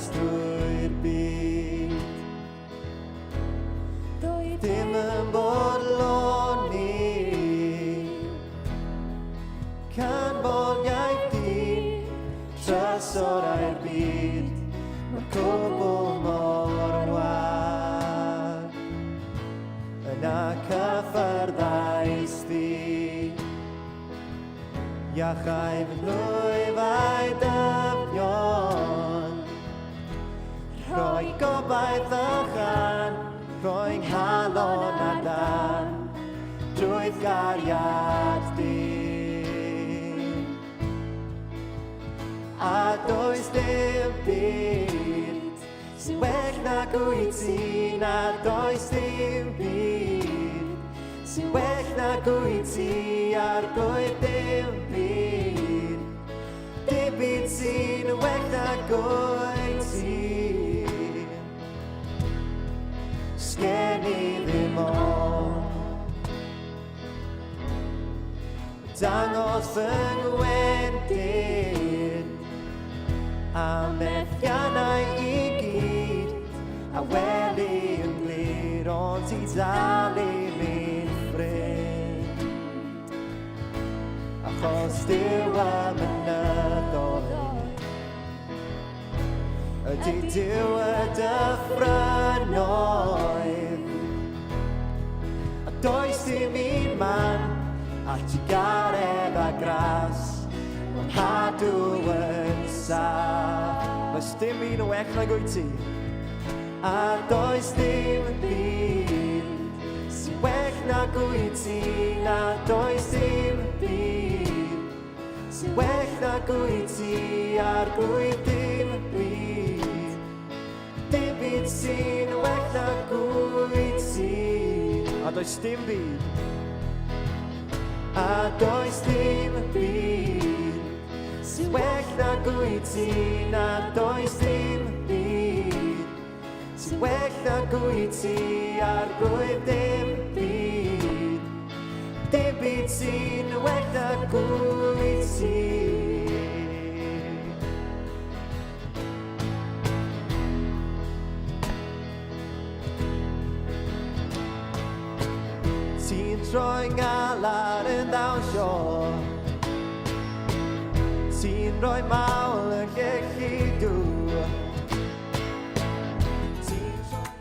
gwmpas drwy'r byd. Dwi ddim yn bodloni Canmoliaeth dyn, trysorau'r byd, mae'r cwbl mor wag. Yna cyffyrddais di, iachau fy nwyfau dyfnion, rhoi gobaith a chan, rhoi nghalon ar dan, drwy'th gariad di. A does dim byd sy'n well nag wyt ti, na does dim byd sy'n well nag wyt ti, arglwydd dim byd. Dim byd sy'n well nag wyt ti. Sgen i ddim ond Dangos fy ngwendid a methiannau i gyd a weli yn glir ond ti dal i mi'n ffrind achos Duw y mynyddoedd ydy Duw y dyffrynnoedd a does dim un man a trugaredd a gras mae'n cadw yn saff. Does dim un yn well nag wyt ti. A does dim byd sy'n well nag wyt ti. Na does dim byd sy'n well nag wyt ti. Arglwydd dim byd. Dim byd sy'n well nag wyt ti. A does dim byd. A does dim byd sy'n well nag wyt ti. Na does dim byd sy'n well nag wyt ti. Arglwydd dim byd. Dim byd sy'n well nag wyt ti. Ti'n troi ngalar yn ddawnsio Ti'n rhoi mawl yn lle lludw Ti'n troi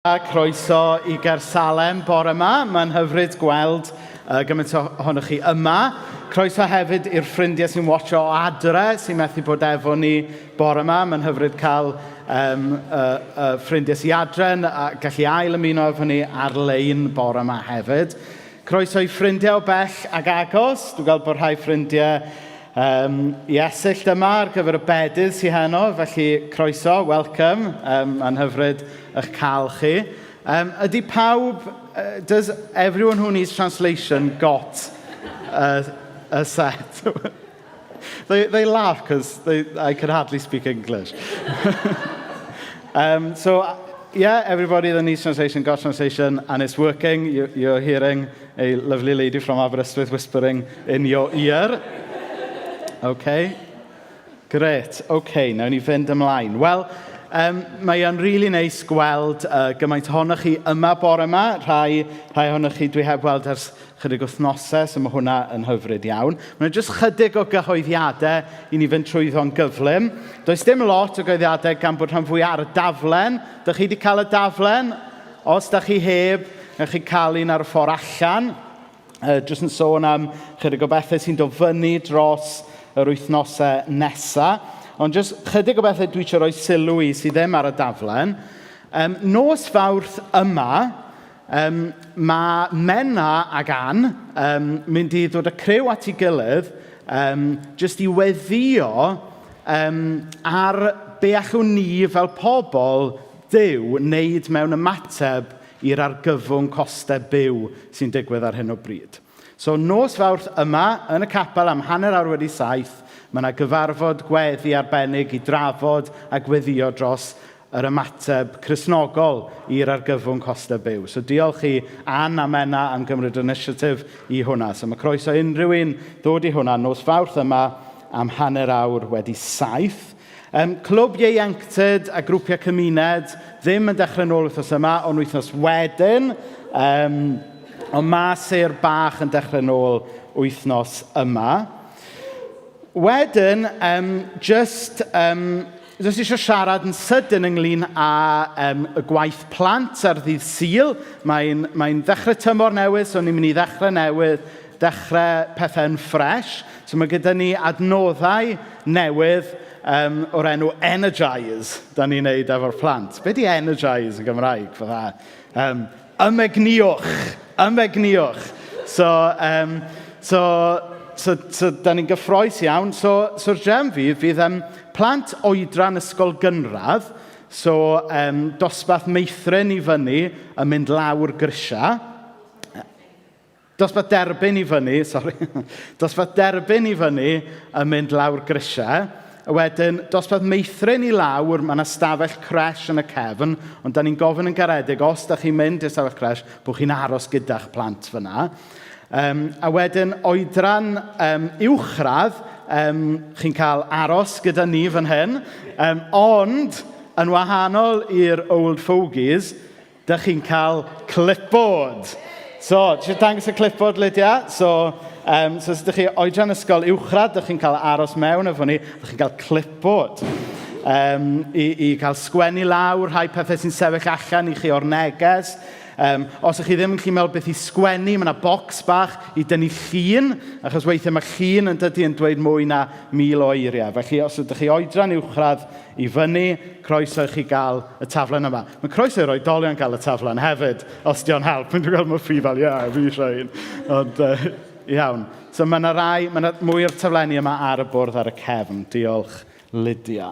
A croeso i Gersalem bore yma. Mae'n hyfryd gweld gymaint ohonoch chi yma. Croeso hefyd i'r ffrindiau sy'n watcho o adre, sy'n methu bod efo ni bore yma. Mae'n hyfryd cael um, ffrindiau sy'n adre a gallu ail ymuno efo ni ar-lein bore yma hefyd. Croeso i ffrindiau o bell ag agos. Dwi'n gweld bod rhai ffrindiau um, i Esyllt yma ar gyfer y bedydd sy'n heno, felly croeso, welcome. Mae'n hyfryd eich cael chi. Ydy pawb, does everyone who needs translation got a set? They laugh because I can hardly speak English. So, yeah, everybody that needs translation got translation, and it's working. You're hearing a lovely lady from Aberystwyth whispering in your ear. Okay. Great. Okay, nawn ni fynd ymlaen. Wel, mae o'n rili really neis gweld gymaint ohonoch chi yma bore yma. Rhai ohonoch chi dwi heb weld ers chydig wythnosau, so mae hwnna yn hyfryd iawn. Mae yna jyst chydig o gyhoeddiadau i ni fynd trwyddo'n gyflym. Does dim lot o gyhoeddiadau gan bod rhan fwy ar y daflen. Dych chi wedi cael y daflen? Os da chi heb, ewch chi cael un ar y ffordd allan. Jyst yn sôn am chydig o bethau sy'n dod fyny dros yr wythnosau nesaf. Ond jyst chydig o bethau dwi eisiau rhoi sylw i sydd ddim ar y daflen. Nos Fawrth yma, mae Menna ac Ann mynd i ddod y criw at ei gilydd jyst i weddïo ar be allwn ni fel pobl Duw wneud mewn ymateb i'r argyfwng costau byw sy'n digwydd ar hyn o bryd. So nos Fawrth yma yn y capel am 7:30, mae yna gyfarfod gweddi arbennig i drafod a gweddïo dros yr ymateb Cristnogol i'r argyfwng costau byw. So diolch i Ann a Menna am gymryd yr initiative i hwnna. So mae croeso unrhyw un ddod i hwnna nos Fawrth yma am 7:30. Clwb ieuenctid a grwpiau cymuned ddim yn dechrau nôl wythnos yma, ond wythnos wedyn. Ond mae sêr bach yn dechrau nôl wythnos yma. Wedyn, jyst eisiau siarad yn sydyn ynglyn â y gwaith plant ar ddydd Sul. Mae'n ddechrau tymor newydd, so ni'n mynd i ddechrau newydd, dechrau pethau'n ffres. So mae gyda ni adnoddau newydd o'r enw Energize, da ni'n neud efo'r plant. Be di Energize yn Gymraeg? Fatha, ymegniwch, ymegniwch. So da ni'n gyffrous iawn. So'r gem fydd plant oedran ysgol gynradd, so dosbarth meithrin i fyny yn mynd lawr grisiau. Dosbarth derbyn i fyny, sori. Dosbarth derbyn i fyny yn mynd lawr grisiau. A wedyn, dosbarth meithrin i lawr, mae yna stafell creche yn y cefn, ond da ni'n gofyn yn garedig, os da chi'n mynd i'r stafell creche, bod chi'n aros gyda'ch plant fyna. A wedyn, oedran uwchradd, chi'n cael aros gyda ni fan hyn, ond yn wahanol i'r old fogies, da chi'n cael clipboard. So, ti eisiau dangos y clipboard, Lydia? So, os ydych chi oedran ysgol uwchradd, dych chi'n cael aros mewn efo ni, dych chi'n cael clipboard. I cael sgwennu lawr rhai pethau sy'n sefyll allan i chi o'r neges. Os ydych chi ddim yn gallu meddwl beth i sgwennu, mae yna bocs bach i dynnu llun, achos weithiau mae llun yn dydy yn dweud mwy na 1,000 o eiriau. Felly, os ydych chi oedran uwchradd i fyny, croeso i chi gael y taflen yma. Mae croeso i'r oedolion gael y taflen hefyd, os di o'n help. Dwi'n gweld mae fi fel, ie, fi eisiau un. Ond, iawn. So mae yna rai, mae yna mwy o'r taflenni yma ar y bwrdd ar y cefn. Diolch, Lydia.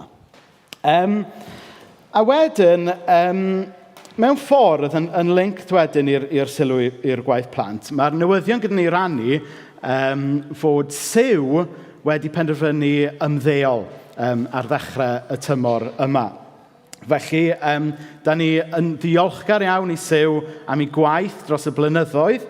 A wedyn, mewn ffordd, yn linked wedyn i'r sylw i'r gwaith plant, mae'r newyddion gyda ni rannu fod Siw wedi penderfynu ymddeol ar ddechrau y tymor yma. Felly, da ni yn ddiolchgar iawn i Siw am ei gwaith dros y blynyddoedd,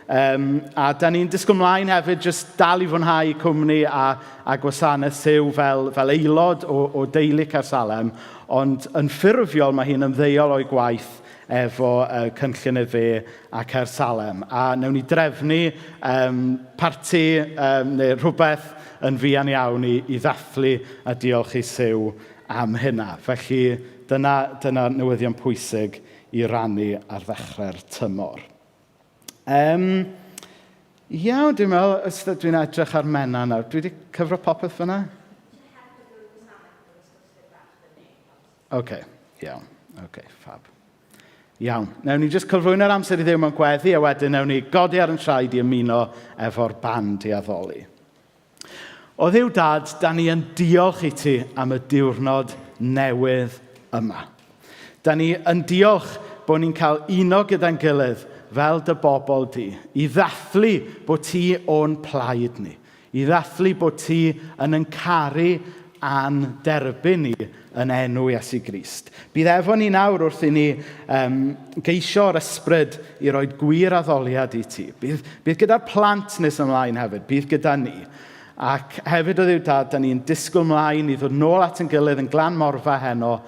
a da ni'n disgwyl mlaen hefyd jyst dal i fwynhau cwmni a gwasanaeth Siw fel aelod o deulu Caersalem, ond yn ffurfiol mae hi'n ymddeol o'i gwaith efo cynllun y fe a Caersalem. A wnawn ni drefnu parti neu rhywbeth yn fuan iawn i ddathlu a diolch i Siw am hynna. Felly dyna newyddion pwysig i rannu ar ddechrau'r tymor. Iawn, dwi'n meddwl, os dwi'n edrych ar Menna nawr, dwi wedi cyfro popeth fyna? Oce, iawn. Oce, fab. Iawn, wnawn ni jyst cyflwyno'r amser i Dduw mewn gweddi, a wedyn wnawn ni godi ar yn traed i ymuno efo'r band i addoli. O Dduw Dad, da ni yn diolch i ti am y diwrnod newydd yma. Da ni yn diolch bod ni'n cael uno gyda'n gilydd fel dy bobl di, i ddathlu bod ti o'n plaid ni, i ddathlu bod ti yn caru a'n derbyn ni yn enw Iesu Grist. Bydd efo ni nawr wrth i ni geisio'r ysbryd i roi gwir addoliad i ti. Bydd gyda'r plant nes ymlaen hefyd, bydd gyda ni. Ac hefyd o Dduw Dad, da ni'n disgwyl mlaen i ddod nôl at ein gilydd yn Glan Morfa heno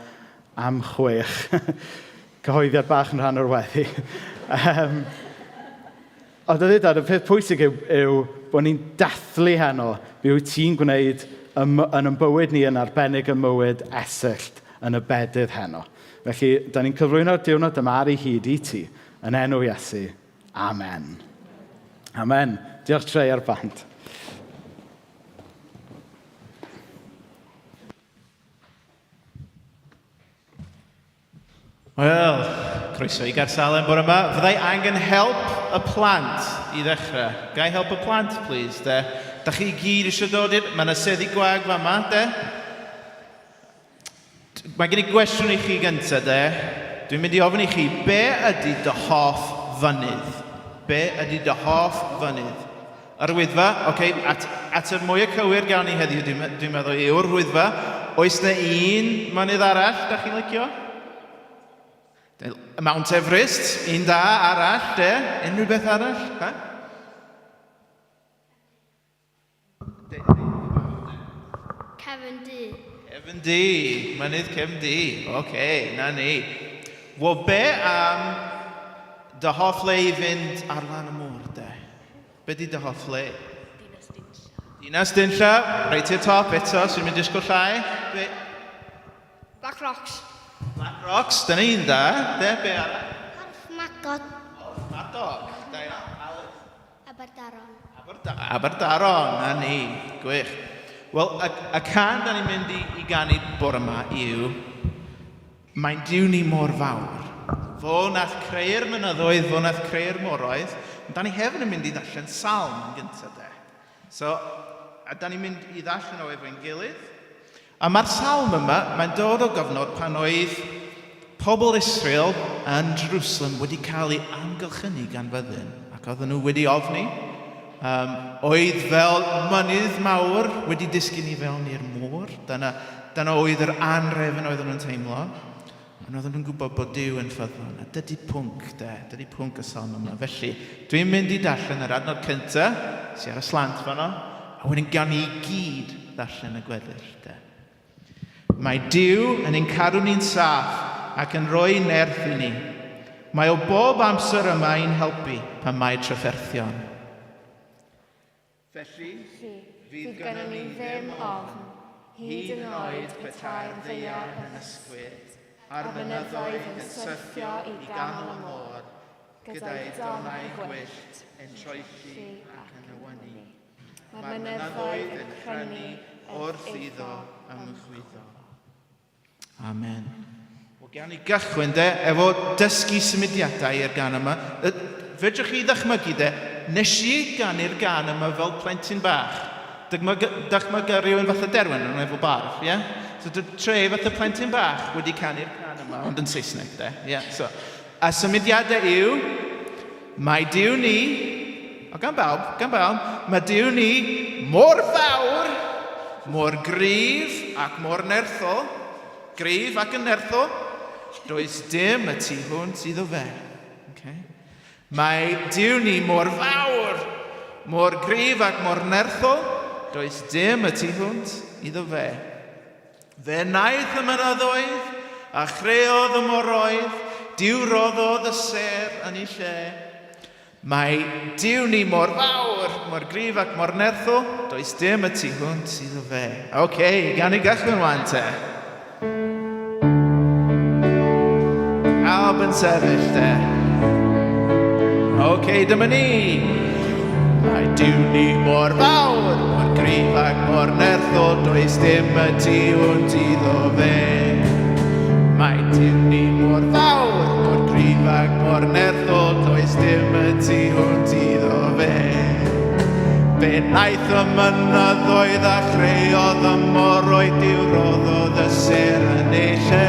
am 6. Cyhoeddiad bach yn rhan o'r weddi. Ond oedd e, y peth pwysig yw, yw bod ni'n dathlu heno be wyt ti'n gwneud yn, yn yn bywyd ni yn arbennig yn mywyd Esyllt yn y bedydd heno. Felly, da ni'n cyflwyno'r diwrnod yma ar ei hyd i ti, yn enw Iesu. Amen. Amen. Diolch Trey a'r band. Wel, croeso i Gaersalem bore yma. Fyddai angen help y plant i ddechrau. Ga i help y plant, please, de? Da chi gyd eisiau dod i'r... Mae yna seddi gwag fama, de? Mae gen i gwestiwn i chi gyntaf, de. Dwi'n mynd i ofyn i chi, be ydy dy hoff fynydd? Be ydy dy hoff fynydd? Yr Wyddfa, oce, okay, at, ateb mwyaf cywir gawn ni heddiw, dwi'n dwi meddwl, yw'r Wyddfa. Oes na un mynydd arall da chi'n licio? Mount Everest, un da arall, de? Unrhyw beth arall? Ha? Cefn Du. Cefn Du, mynydd Cefn Du. Oce, okay, na ni. Wel, be am dy hoff le i fynd ar lan y môr, de? Be di dy hoff le? Dinas Dinlla. Dinas Dinlla, reit i'r top eto, sy'n mynd disgwyl llai. Be? Black Rocks. Black Rocks, dyna un da. De, be arall? Porthmadog. Porthmadog, da iawn. Alice. Aberdaron. Aberda Aberdaron, na ni, gwych. Wel, y, y can da ni'n mynd i, i ganu bore yma yw Mae'n Duw ni mor fawr. Fo nath creu'r mynyddoedd, fo nath creu'r moroedd. Ond da ni hefyd yn mynd i ddarllen salm yn gyntaf de. So, a da ni'n mynd i ddarllen o efo'n gilydd. A mae'r salm yma, mae'n dod o gyfnod pan oedd pobl Israel yn Jerusalem wedi cael ei amgylchynu gan fyddin, ac oedden nhw wedi ofni. Um, oedd fel mynydd mawr wedi disgyn i fewn i'r môr. Dyna, dyna oedd yr anrefn oedden nhw'n teimlo. Ond oedden nhw'n gwybod bod Duw yn ffyddlon. A dydy pwnc, de, dydy pwnc y salm yma. Felly, dwi'n mynd i darllen yr adnod cyntaf, sy'n ar y slant fanno, a wedyn gawn ni i gyd ddarllen y gweddill, de. Mae Duw yn ein cadw ni'n saff ac yn rhoi nerth i ni. Mae o bob amser yma i'n helpu pan mae trafferthion. Felly, fydd gynnon ni ddim ofn, hyd yn oed petai'r ddaear yn ysgwyd, a'r mynyddoedd yn syrthio i ganol y môr, gyda'i donnau gwyllt yn troelli ac yn awynu. Mae'r mynyddoedd yn crynu wrth iddo ymchwyddo. Amen. Wel, gawn ni gychwyn de, efo dysgu symudiadau i'r gan yma. Fedrwch chi ddychmygu de, nes i ganu'r gan yma fel plentyn bach. Dychmyga rhywun fatha Derwen yn efo barf, ie? Yeah? So tre fatha plentyn bach wedi canu'r can yma, ond yn Saesneg de, ie? Yeah? So, a symudiadau yw, Mae Duw ni, o gan bawb, gan bawb, mae Duw ni mor fawr, mor gryf ac mor nerthol, gryf ac yn nerthol, does dim y tu hwnt iddo fe. Okay? Mae Duw ni mor fawr, mor gryf ac mor nerthol, does dim y tu hwnt iddo fe. Fe wnaeth y mynyddoedd, a chreodd y moroedd, Duw roddodd y sêr yn ei lle. Mae Duw ni mor fawr, mor gryf ac mor nerthol, does dim y tu hwnt iddo fe. Oce, okay, gan i gychwyn wan te. Pawb yn sefyll te. Oce, okay, dyma ni. Mae Duw ni mor fawr, mor gryf ac mor nerthol, does dim y tu hwnt iddo fe. Mae Duw ni mor fawr, mor gryf ac mor nerthol, does dim y tu hwnt iddo fe. Fe wnaeth y mynyddoedd a chreodd y moroedd, Duw roddodd y sêr yn ei lle.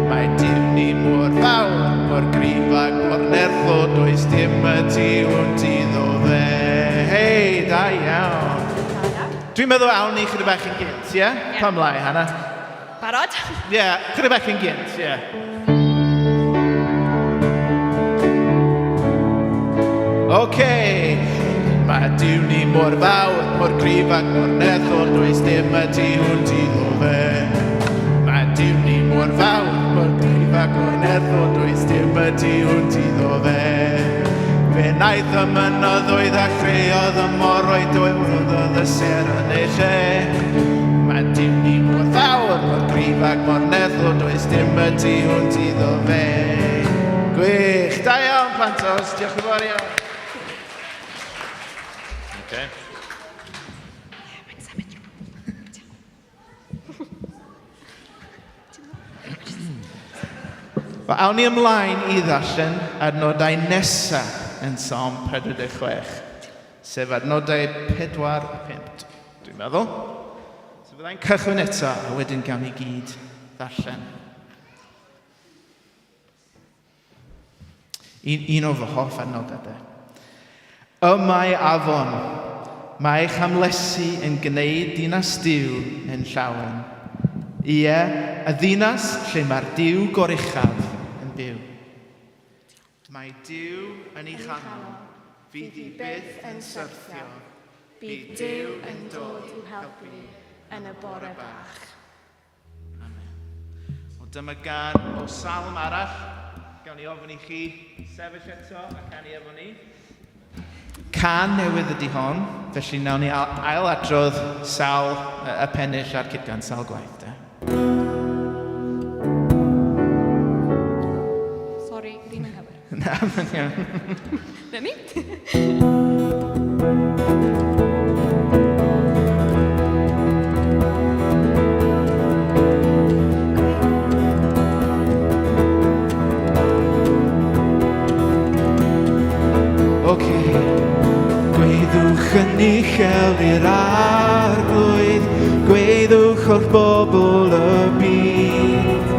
Mae Duw ni mor fawr, mor gryf ac mor nerthol, does dim y tu hwnt iddo fe. Hei, da iawn. Dwi'n meddwl awn ni chydig bach yn gynt, ie? Yeah? Yeah. Pam lai, Hannah? Barod? Ie, yeah, chydig bach yn gynt, ie. Yeah. OK. Mae Duw ni mor fawr, mor gryf ac mor nerthol, does dim y tu hwnt iddo fe. Mae Duw ni mor fawr, mor gryf ac mor nerthol, does dim y tu hwnt iddo fe. Fe wnaeth y mynyddoedd a chreodd y moroedd, dyweddodd y sêr yn ei lle. Mae Duw ni mor fawr, mor gryf ac mor nerthol, does dim y tu hwnt iddo fe. Gwych! Da iawn, plantos. Diolch yn fawr iawn. Okay. Mae'n symud. Wel, awn ni ymlaen i ddarllen adnodau nesaf yn Salm 46, sef adnodau 4 a 5, dwi'n meddwl. So fyddai'n cychwyn eto, a wedyn gawn ni gyd ddarllen. Un, un o fy hoff adnodau de. Y mae afon, mae eich hamlesu yn gwneud dinas Duw yn llawen. Ie, y ddinas lle mae'r Duw goruchaf yn byw. Mae Duw yn ei chanol, fydd hi byth yn syrthio. Bydd Duw yn dod i'w helpu yn y bore bach. Amen. Wel, dyma gan o salm arall. Gawn ni ofyn i chi sefyll eto a canu efo ni. Can newydd ydy hon, felly nawn ni ailadrodd sawl y pennill a'r cydgan sawl gwaith. De. Sorry, ddim yn gywir. Na, mae'n iawn. Na ni. Oce. Gweddwch yn uchel i'r arglwydd, gweddwch o'r bobl y byd.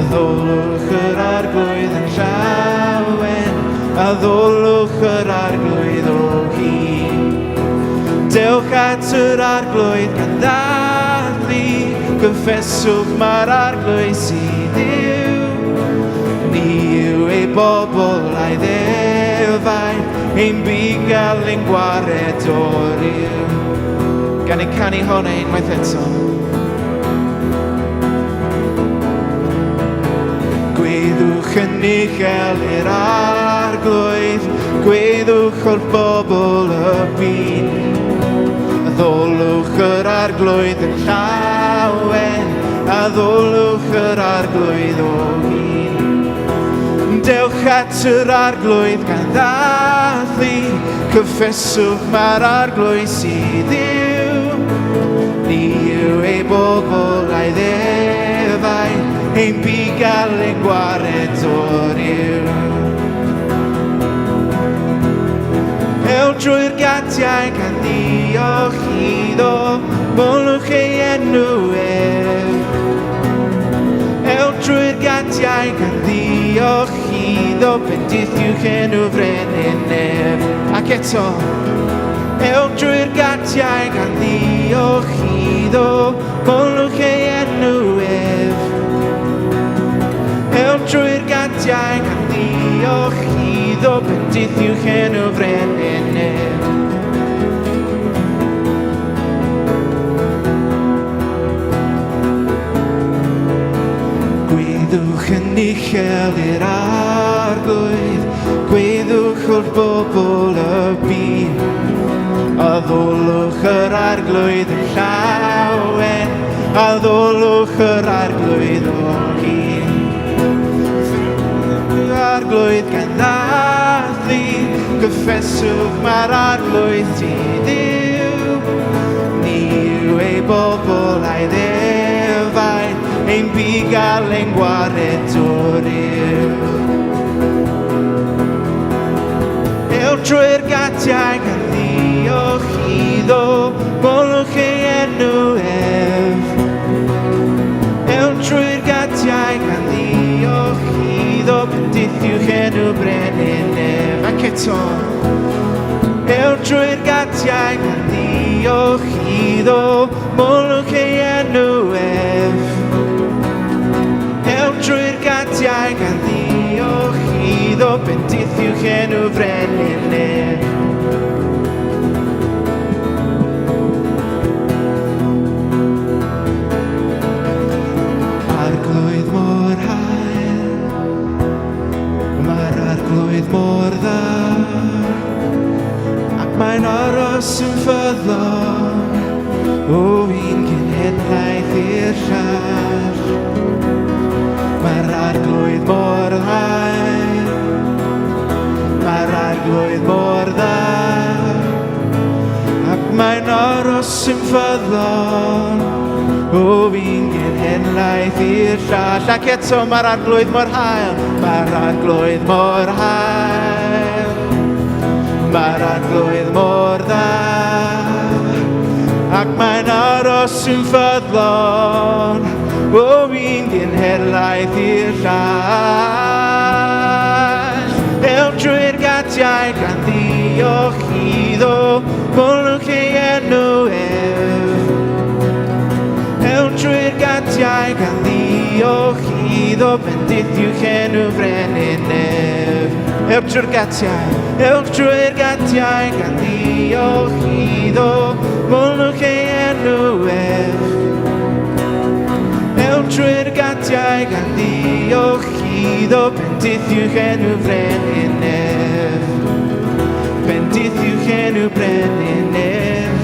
Addolwch yr arglwydd yn llawen, addolwch yr arglwydd o hyd. Dewch at yr arglwydd gan ddathlu, gyffeswch mae'r arglwydd sydd yw. Ni yw ei bobl a'i ddefaid, ein bugail ein gwared o'r yw. Gan ei canu hwn unwaith eto. Gweddwch yn uchel i'r arglwydd, gweddwch o'r bobl y byd. Addolwch yr arglwydd yn llawen, addolwch yr arglwydd o hyd. Dewch at yr arglwydd gan ddathlu, cyffeswch mae'r arglwydd sydd yw. Ni yw ei bobl a'i ddefaid, ein bugail ein gwared o'r yw. Ewch drwy'r gatiau gan ddiolch iddo, molwch ei enw ef. Ewch drwy'r gatiau gan ddiolch iddo, bendithiwch enw frenin nef. Ac eto, ewch drwy'r gatiau gan ddiolch iddo, molwch ei enw ef. Ewch drwy'r gatiau gan ddiolch iddo, bendithiwch enw frenin nef. Gweddwch yn uchel i'r arglwydd, gweddwch wrth bobl y byd. Addolwch yr arglwydd yn llawen, addolwch yr arglwydd o hyd. Arglwydd gan ddathlu, gyffeswch mae'r arglwydd sydd yw. Ni yw ei bobl a'i ddefaid, ein bugail ein gwaredwr yw. Ewch drwy'r gatiau gan ddiolch iddo, molwch ei enw ef. Ewch drwy'r gatiau gan ddiolch iddo, bendithiwch enw brenin ef. Ac eto, ewch drwy'r gatiau gan ddiolch iddo, molwch ei enw ef. Ewch drwy'r gatiau gan ddiolch iddo, bendithiwch enw frenin ef. Arglwydd mor hael, mae'r arglwydd mor dda. aros yn ffyddlon o un genhedlaeth i'r llall. Mae'r arglwydd mor dda, mae'r arglwydd mor dda, ac mae'n aros yn ffyddlon o un genhedlaeth i'r llall. Ac eto mae'r arglwydd mor hael, mae'r arglwydd mor hael, mae'r arglwydd mor dda, ac mae'n aros yn ffyddlon o un genhedlaeth i'r llall. Ewn trwy'r gatiau gan ddiolch iddo, molwch ei enw ef. Ewn trwy'r gatiau gan ddiolch iddo, bendithiwch enw frenin ef. Ewch trwy'r gatiau, ewch trwy'r gatiau gan ddiolch iddo, molwch ei enw ef. Ewch trwy'r gatiau gan ddiolch iddo, bendithiwch enw frenin ef. Bendithiwch enw brenin ef.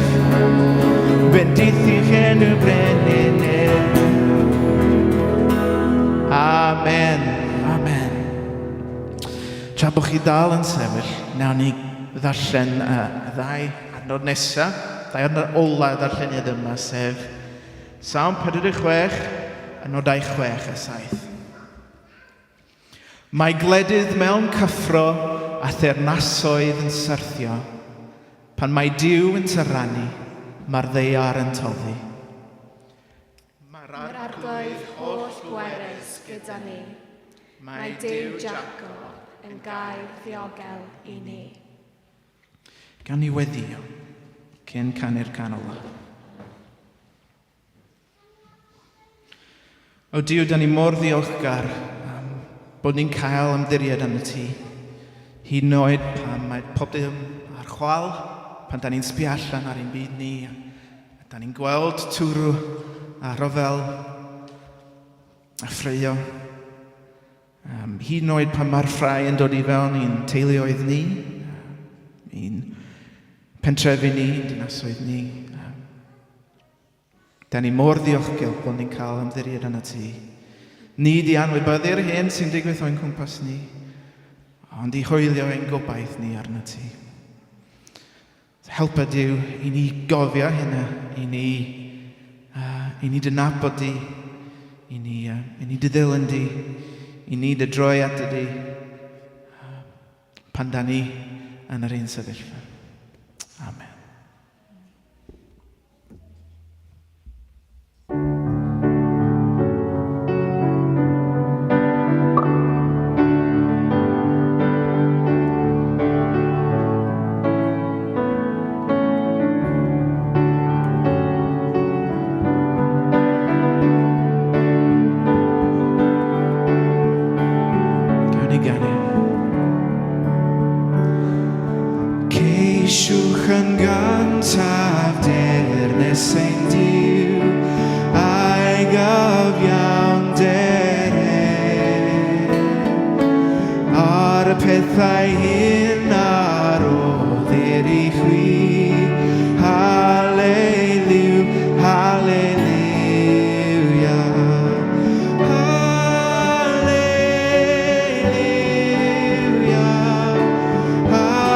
Bendithiwch enw brenin ef. Amen. Amen. Tra bod chi dal yn sefyll, nawn ni ddarllen y ddau adnod nesaf, ddau adnod ola y darlleniad yma, sef Salm 46, adnodau 6 a 7. Mae gwledydd mewn cyffro a theyrnasoedd yn syrthio. Pan mae Duw yn tyrannu, mae'r ddaear yn toddi. Mae'r arglwydd holl bwerus gyda ni. Mae Duw Jacob yn gaer ddiogel i ni. Gawn ni weddio cyn canu'r gân ola. O Duw, da ni mor ddiolchgar am bod ni'n cael ymddiried yn y ti. Hyd yn oed pan mae pob dim ar chwal, pan da ni'n sbio allan ar ein byd ni, a da ni'n gweld twrw a rhyfel a ffraeo. Hyd yn oed pan mae'r ffrae yn dod i fewn i'n teuluoedd ni, i'n pentrefi ni, i'n dinasoedd ni. Da ni mor ddiolchgar bod ni'n cael ymddiried yn y ti. Nid i anwybyddu'r hyn sy'n digwydd o'n cwmpas ni, ond i hoelio ein gobaith ni arno ti. Helpa Duw i ni gofio hynna, i ni dy nabod di, i ni dy ddilyn di, i ni dy droi at di, pan da ni yn yr un sefyllfa. Amen. Gawn ni ganu. Ceisiwch yn gyntaf deyrnas ein Duw a'i gyfiawnder ef. Ar y pethau hyn a roddir i chwi. Haleliw, haleliwia. Haleliwia. Haleliwia.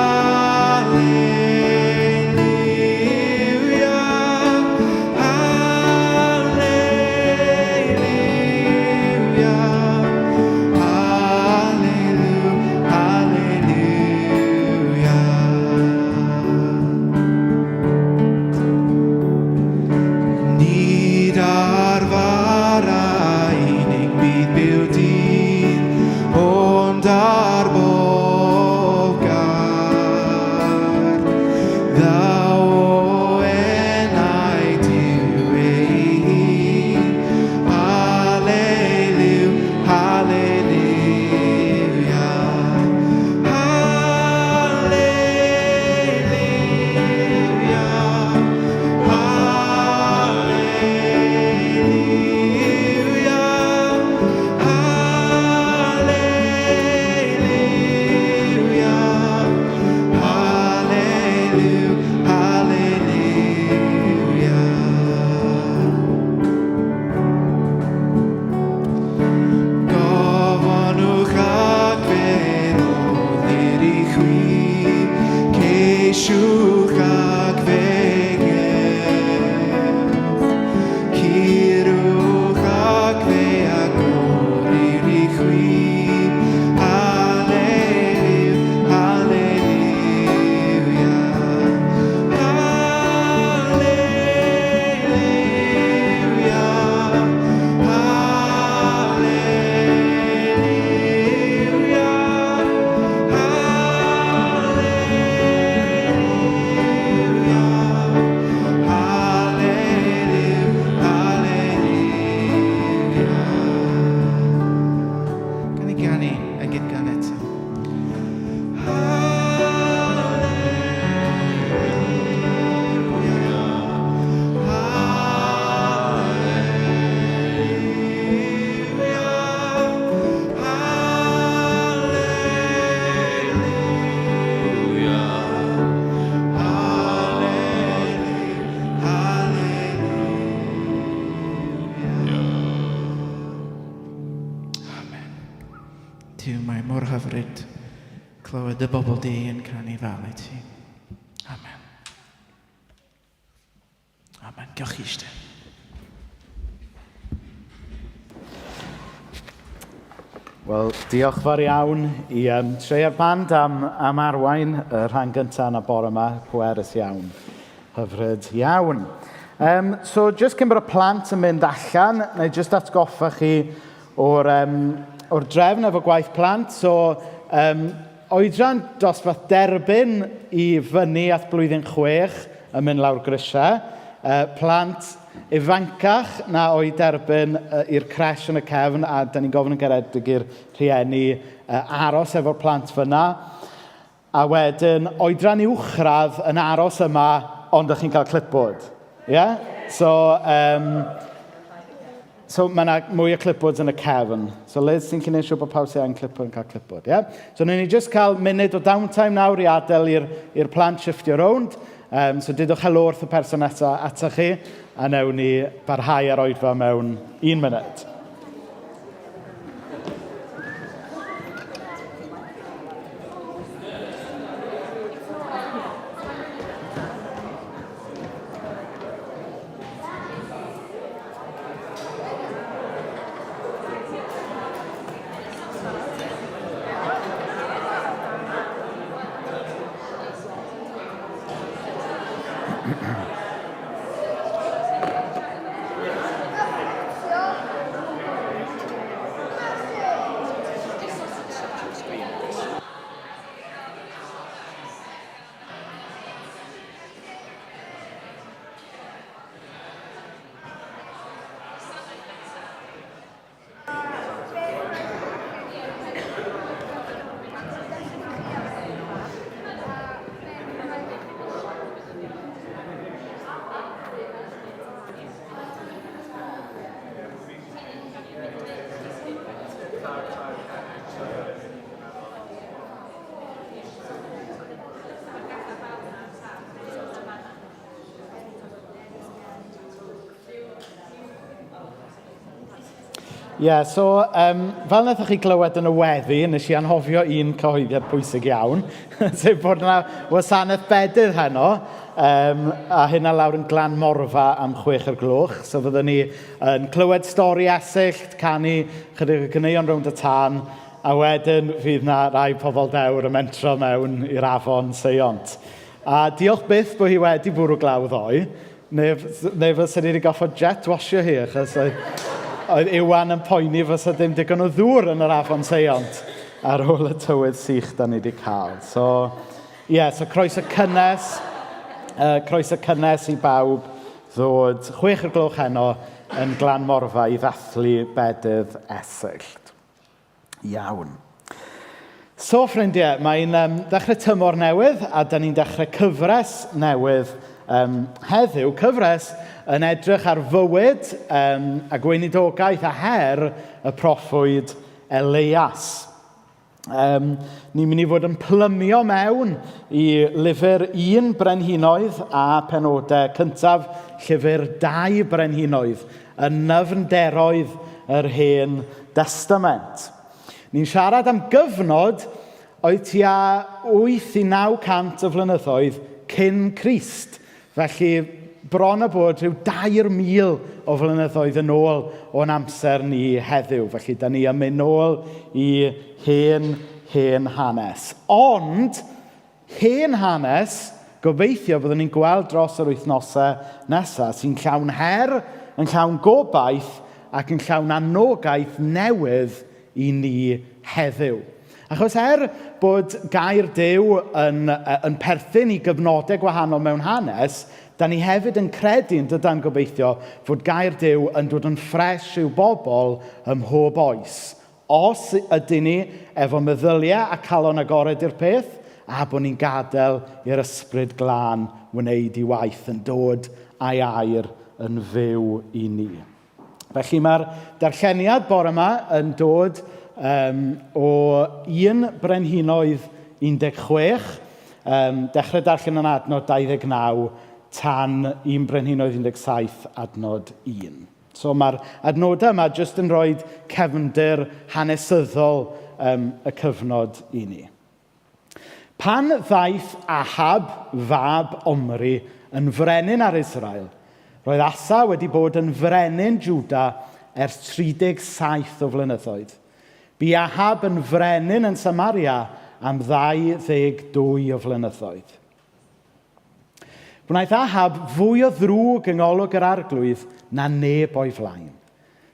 Curwch ag fe gewch, curwch ag fe agorir i chwi. Hallelujah, hallelujah, hallelujah, hallelujah, hallelujah, hallelujah. Gan i ganu y gydgan eto. Duw, mae mor hyfryd clywed y bobl di yn canu fel i ti. Amen. Amen. Gewch chi eistedd. Wel, diolch fawr iawn i Trey a'r band am, am arwain y rhan gyntaf yna bore yma. Pwerus iawn. Hyfryd iawn. So, jyst cyn bod y plant yn mynd allan, na i jyst atgoffa chi o'r, or drefn efo gwaith plant. So, oedran dosbarth derbyn i fyny at blwyddyn 6 yn mynd lawr grisiau. Plant ifancach na o'i derbyn i'r creche yn y cefn, a da ni'n gofyn yn garedig i'r rhieni aros efo'r plant fyna. A wedyn, oedran uwchradd yn aros yma, ond ydych chi'n cael clipboard. Ie? Yeah? So, so mae yna mwy o clipboards yn y cefn. So Liz, ti'n gwneud siŵr bod pawb sy'n angen clipboard yn cael clipboard, ie? Yeah? So, wnawn ni just cael munud o downtime nawr i adael i'r plant shiftio rownd. So, dudwch helo wrth y person nesaf atoch chi, a wnawn ni barhau ar oedfa mewn un munud. Ie, yeah, so fel wnaethoch chi glywed yn y weddi, nes i anghofio un cyhoeddiad pwysig iawn, sef bod yna wasanaeth bedydd heno, a hynna lawr yn Glan Morfa am 6 o'r gloch. So fyddwn ni yn clywed stori Esyllt, canu chydig o ganeuon rownd y tân, a wedyn fydd na rai pobl dewr yn mentro mewn i'r afon Seiont. A diolch byth bod hi wedi bwrw glaw ddoe, neu fysa ni wedi goffod jet washio hi, achos oedd Iwan yn poeni fysa ddim digon o ddŵr yn yr afon Seiont ar ôl y tywydd sych da ni wedi cael. So, ie, yeah, so croeso cynnes, croeso cynnes i bawb ddod 6 o'r gloch heno yn Glan Morfa i ddathlu bedydd Esyllt. Iawn. So, ffrindiau, mae'n dechrau tymor newydd a da ni'n dechrau cyfres newydd heddiw. Cyfres yn edrych ar fywyd a gweinidogaeth a her y proffwyd Elias. Ni'n mynd i fod yn plymio mewn i lyfr 1 Brenhinoedd a penodau cyntaf llyfr 2 Brenhinoedd yn nyfnderoedd yr Hen Destament. Ni'n siarad am gyfnod oedd tua 8 i 900 o flynyddoedd cyn Crist. Felly, bron a bod rhyw 3,000 o flynyddoedd yn ôl o'n amser ni heddiw. Felly, da ni yn mynd nôl i hen, hen hanes. Ond, hen hanes, gobeithio byddwn ni'n gweld dros yr wythnosau nesaf, sy'n llawn her, yn llawn gobaith ac yn llawn anogaeth newydd i ni heddiw. Achos er bod gair Duw yn, yn perthyn i gyfnodau gwahanol mewn hanes, da ni hefyd yn credu yn dydan gobeithio fod gair Duw yn dod yn ffres i'w bobl ym mhob oes. Os ydyn ni efo meddyliau a calon agored i'r peth, a bod ni'n gadael i'r ysbryd glân wneud ei waith yn dod a'i air yn fyw i ni. Felly mae'r darlleniad bore yma yn dod um, o 1 Brenhinoedd 16, um, dechrau darllen yn adnod 29 tan 1 Brenhinoedd 17 adnod 1. So mae'r adnodau yma jyst yn rhoi cefndir hanesyddol um, y cyfnod i ni. Pan ddaeth Ahab, fab Omri, yn frenin ar Israel, roedd Asa wedi bod yn frenin Jwda ers 37 o flynyddoedd. Bu Ahab yn frenin yn Samaria am 22 o flynyddoedd. Gwnaeth Ahab fwy o ddrwg yng ngolwg yr arglwydd na neb o'i flaen.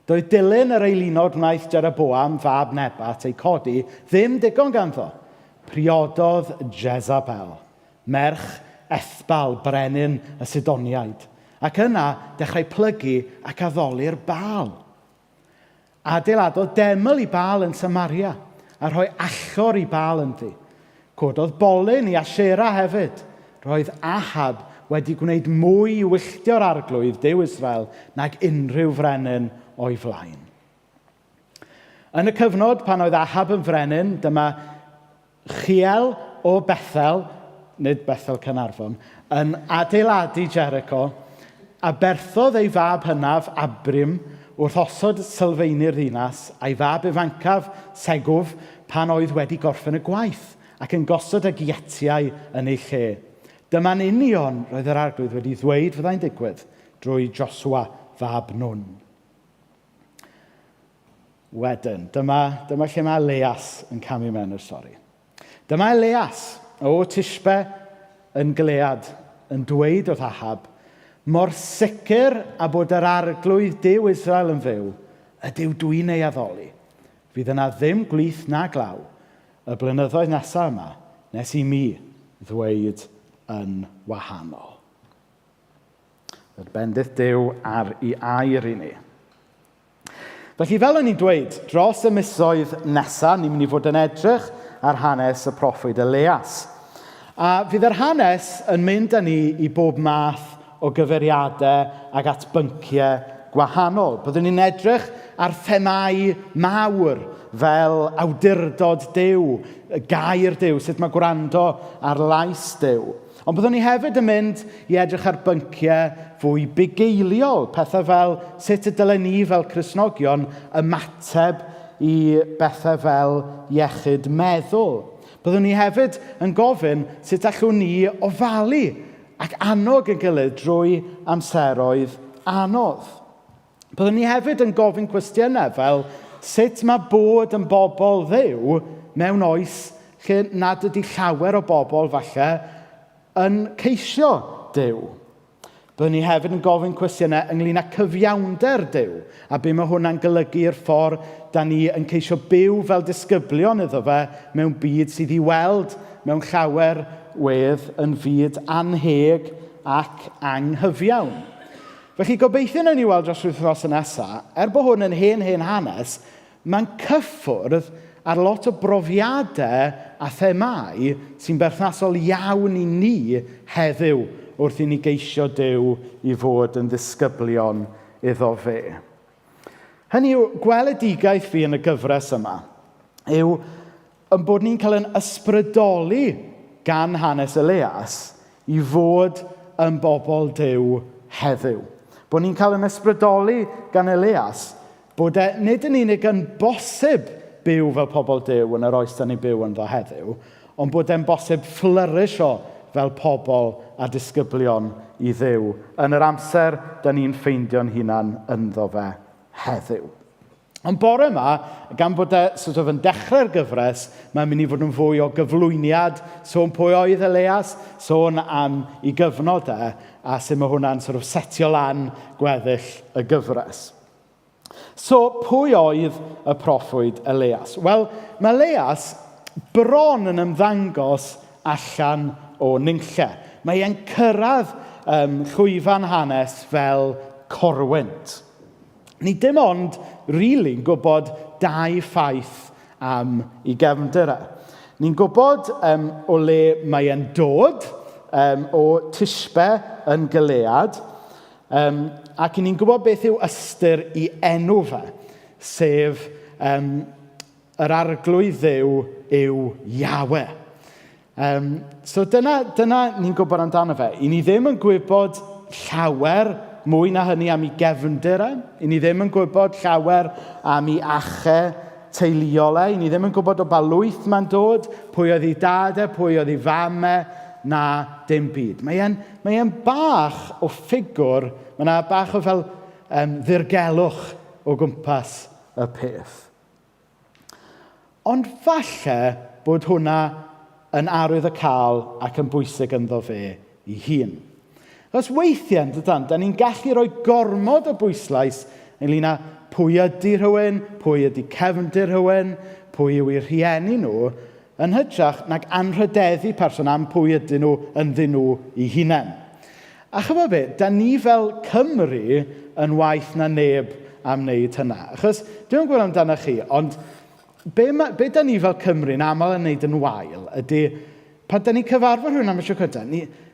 Doedd dilyn yr eilunod wnaeth Jeroboam, fab Nebat, ei codi ddim digon ganddo. Priododd Jezabel, merch Ethbal, brenin y Sidoniaid, ac yna dechrau plygu ac addoli'r Baal. Adeiladodd deml i Baal yn Samaria a rhoi allor i Baal ynddi. Cododd bolyn i Asherah hefyd. Roedd Ahab wedi gwneud mwy i wylltio'r arglwydd, Duw Israel, nag unrhyw frenin o'i flaen. Yn y cyfnod pan oedd Ahab yn frenin, dyma Chiel o Bethel, nid Bethel Caernarfon, yn adeiladu Jericho, a berthodd ei fab hynaf, Abrim, wrth osod sylfeini'r ddinas, a'i fab ifancaf, Segwf, pan oedd wedi gorffen y gwaith, ac yn gosod y giatiau yn ei lle. Dyma'n union roedd yr arglwydd wedi ddweud fyddai'n digwydd drwy Josua fab Nun. Wedyn, dyma, dyma lle mae Elias yn camu mewn i'r stori. Dyma Elias o Tishbe yn Gilead yn dweud wrth Ahab, mor sicr a bod yr arglwydd Duw Israel yn fyw, y Duw dwi'n ei addoli. Fydd yna ddim gwlith na glaw y blynyddoedd nesaf yma nes i mi ddweud yn wahanol. Yr bendith Duw ar ei air i ni. Felly, fel o'n i'n dweud, dros y misoedd nesaf, ni'n mynd i fod yn edrych ar hanes y proffwyd Elias. A fydd yr hanes yn mynd â ni i bob math o gyfeiriadau ac at bynciau gwahanol. Byddwn ni'n edrych ar themâu mawr fel awdurdod Duw, gair Duw, sut mae gwrando ar lais Duw. Ond byddwn ni hefyd yn mynd i edrych ar bynciau fwy bugeiliol, pethau fel sut y dylen ni fel Cristnogion ymateb i bethau fel iechyd meddwl. Byddwn ni hefyd yn gofyn sut allwn ni ofalu ac annog yn gilydd drwy amseroedd anodd. Byddwn ni hefyd yn gofyn cwestiynau fel sut mae bod yn bobl ddew mewn oes lle nad ydy llawer o bobl falle yn ceisio Duw. Byddwn ni hefyd yn gofyn cwestiynau ynglyn â cyfiawnder Duw a be mae hwnna'n golygu i'r ffordd da ni yn ceisio byw fel disgyblion iddo fe mewn byd sydd i weld mewn llawer wedd yn fyd anheg ac anghyfiawn. Felly gobeithio wnawn ni weld dros yr wythnosau nesaf, er bod hwn yn hen hen hanes, mae'n cyffwrdd ar lot o brofiadau a themâu sy'n berthnasol iawn i ni heddiw wrth i ni geisio Duw i fod yn ddisgyblion iddo fe. Hynny yw, gweledigaeth fi yn y gyfres yma yw yn bod ni'n cael yn ysbrydoli gan hanes Elias i fod yn bobl Duw heddiw. Bod ni'n cael yn ysbrydoli gan Elias bod e nid yn unig yn bosib byw fel pobl Duw yn yr oes da ni'n byw ynddo heddiw, ond bod e'n bosib fflyrisio fel pobl a disgyblion i Dduw yn yr amser da ni'n ffeindio'n hunan ynddo fe heddiw. Ond bore yma, gan bod e sort of yn dechrau'r gyfres, mae'n mynd i fod yn fwy o gyflwyniad, sôn pwy oedd Elias, sôn am ei gyfnod e, a sut mae hwnna'n sort of setio lan gweddill y gyfres. So, pwy oedd y proffwyd Elias? Wel, mae Elias bron yn ymddangos allan o nunlle. Mae e'n cyrraedd llwyfan hanes fel corwynt. Ni dim ond rili'n gwybod dau ffaith am ei gefndir e. Ni'n gwybod o le mae e'n dod, o Tishbe yn Gilead, ac ni'n gwybod beth yw ystyr ei enw fe, sef yr arglwydd Dduw yw Yahweh. So dyna ni'n gwybod amdano fe. I ni ddim yn gwybod llawer mwy na hynny am ei gefndir e. I ni ddim yn gwybod llawer am ei achau teuluol e. I ni ddim yn gwybod o ba lwyth mae'n dod, pwy oedd ei dad e, pwy oedd ei fam e, na dim byd. Mae e'n bach o ffigwr, mae yna bach o fel ddirgelwch o gwmpas y peth. Ond falle bod hwnna yn arwydd y cael ac yn bwysig ynddo fe ei hun. Achos weithiau, yn dydan, da ni'n gallu rhoi gormod o bwyslais ynglyn â pwy ydy rhywun, pwy ydy cefndir rhywun, pwy yw eu rhieni nhw, yn hytrach nag anrhydeddu person am pwy ydyn nhw ynddyn nhw eu hunain. A chymod be, da ni fel Cymru yn waeth na neb am wneud hynna. Achos, dwi'm yn gwybod amdano chi, ond be da ni fel Cymru'n aml yn wneud yn wael ydy, pan da ni'n cyfarfod rhywun am y tro cyntaf,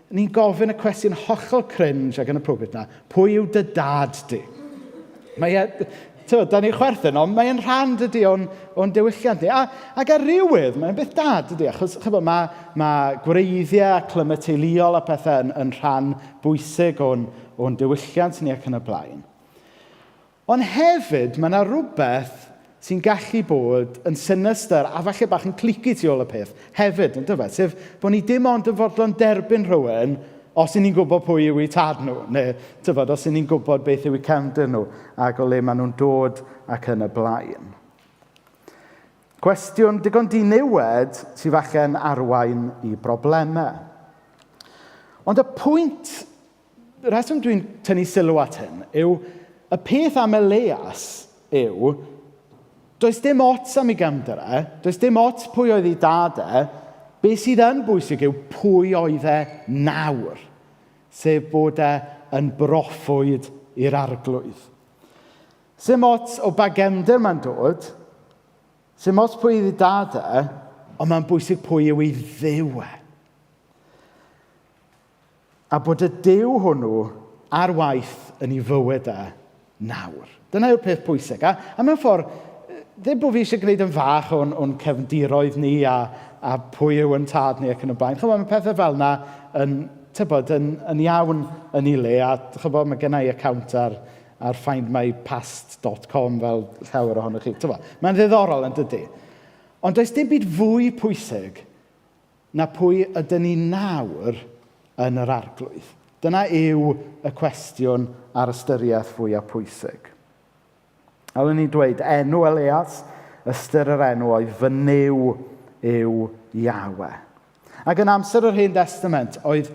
ni'n gofyn y cwestiwn hollol cringe ac inappropriate na, pwy yw dy dad di? Mae e, tywed, da ni'n chwerthin, ond mae'n rhan dydy o'n diwylliant ni. Ac ar rywydd, mae'n beth da dydy, achos chybod, mae gwreiddiau a clymau teuluol a pethau yn rhan bwysig o'n diwylliant ni ac yn y blaen. Ond hefyd, mae yna rhywbeth sy'n gallu bod yn sinister a falle bach yn cliquey tu ôl y peth hefyd, yn dyfe? Sef bod ni dim ond yn fodlon derbyn rhywun os y'n ni'n gwybod pwy yw eu tad nhw, neu tyfod, os y'n ni'n gwybod beth yw eu cefndir nhw ac o le maen nhw'n dod ac yn y blaen. Cwestiwn digon diniwed sydd falle'n arwain i broblemau. Ond y pwynt, y rheswm dwi'n tynnu sylw at hyn, yw y peth am Elias yw, does dim ots am ei gefndir e, does dim ots pwy oedd ei dad e, beth sydd yn bwysig yw pwy oedd e nawr, sef bod e yn broffwyd i'r arglwydd. Sim ots o ba gefndir mae'n dod, sim ots pwy oedd ei dad e, ond mae'n bwysig pwy yw ei Dduw e. A bod y Duw hwnnw ar waith yn ei fywyd e nawr. Dyna yw'r peth pwysig. A mewn ffordd, ddim bod fi eisiau gwneud yn fach o'n cefndiroedd ni a pwy yw yn tad ni ac yn y blaen. Chymod, mae pethau fel yna yn iawn yn ei le. A chymod, mae gen i account ar findmypast.com fel llawer ohonoch chi. Tybod, mae'n ddiddorol yn dydy. Ond does dim byd fwy pwysig na pwy ydyn ni nawr yn yr arglwydd. Dyna yw y cwestiwn a'r ystyriaeth fwyaf pwysig. A oedden ni'n dweud, enw Elias, ystyr yr enw oedd fy Nuw yw Yahweh. Ac yn amser yr Hen Testament, oedd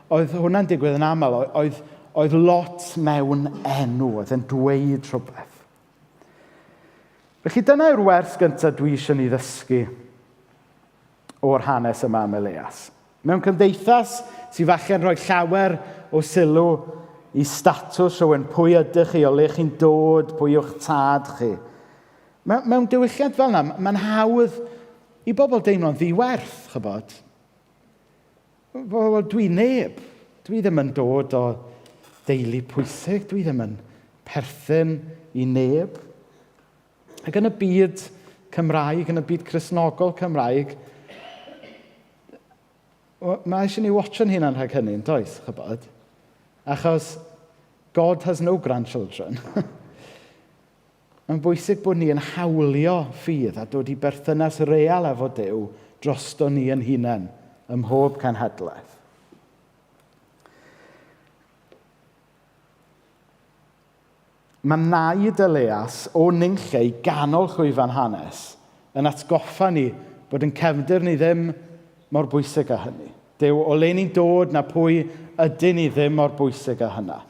hwnna'n digwydd yn aml, oedd lot mewn enw, oedd yn dweud rhywbeth. Felly dyna yw'r wers gyntaf dwi eisiau ni ddysgu o'r hanes yma am Elias. Mewn cymdeithas sydd falle'n rhoi llawer o sylw i statws rhywun, pwy ydych chi, o le chi'n dod, pwy yw'ch tad chi. Mewn diwylliant fel yna, mae'n hawdd i bobl deimlo'n ddiwerth, chybod. Wel, dwi neb. Dwi ddim yn dod o deulu pwysig. Dwi ddim yn perthyn i neb. Ac yn y byd Cymraeg, yn y byd Cristnogol Cymraeg, mae eisiau ni watcho'n hunan rhag hynny, yn does, chybod? Achos God has no grandchildren. Mae'n bwysig bod ni yn hawlio ffydd a dod i berthynas real efo Duw drosto ni yn hunain ym mhob cenhedlaeth. Mae naid Elias o nunlle i ganol llwyfan hanes yn atgoffa ni bod yn cefndir ni ddim mor bwysig â hynny. Dyw o le ni'n dod na pwy ydyn ni ddim mor bwysig â hynna.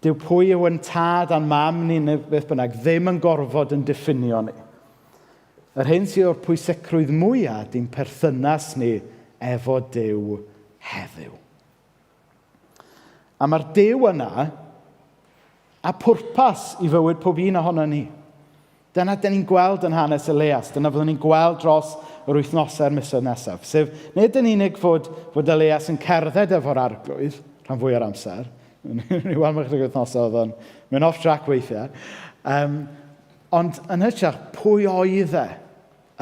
Dyw pwy yw yn tad a'n mam ni neu beth bynnag ddim yn gorfod yn diffinio ni. Yr hyn sydd o'r pwysigrwydd mwyaf di'n perthynas ni efo Duw heddiw. A mae'r Duw yna a pwrpas i fywyd pob un ohono ni. Dyna dyn ni'n gweld yn hanes Elias. Dyna fyddwn ni'n gweld dros yr wythnosau a'r misoedd nesaf. Sef, nid yn unig fod, fod Elias yn cerdded efo'r arglwydd, rhan fwy o'r amser. Ni'n weld mewn chydig wythnosau oedd o'n mynd off track weithiau. Um, ond yn hytrach, pwy oedd e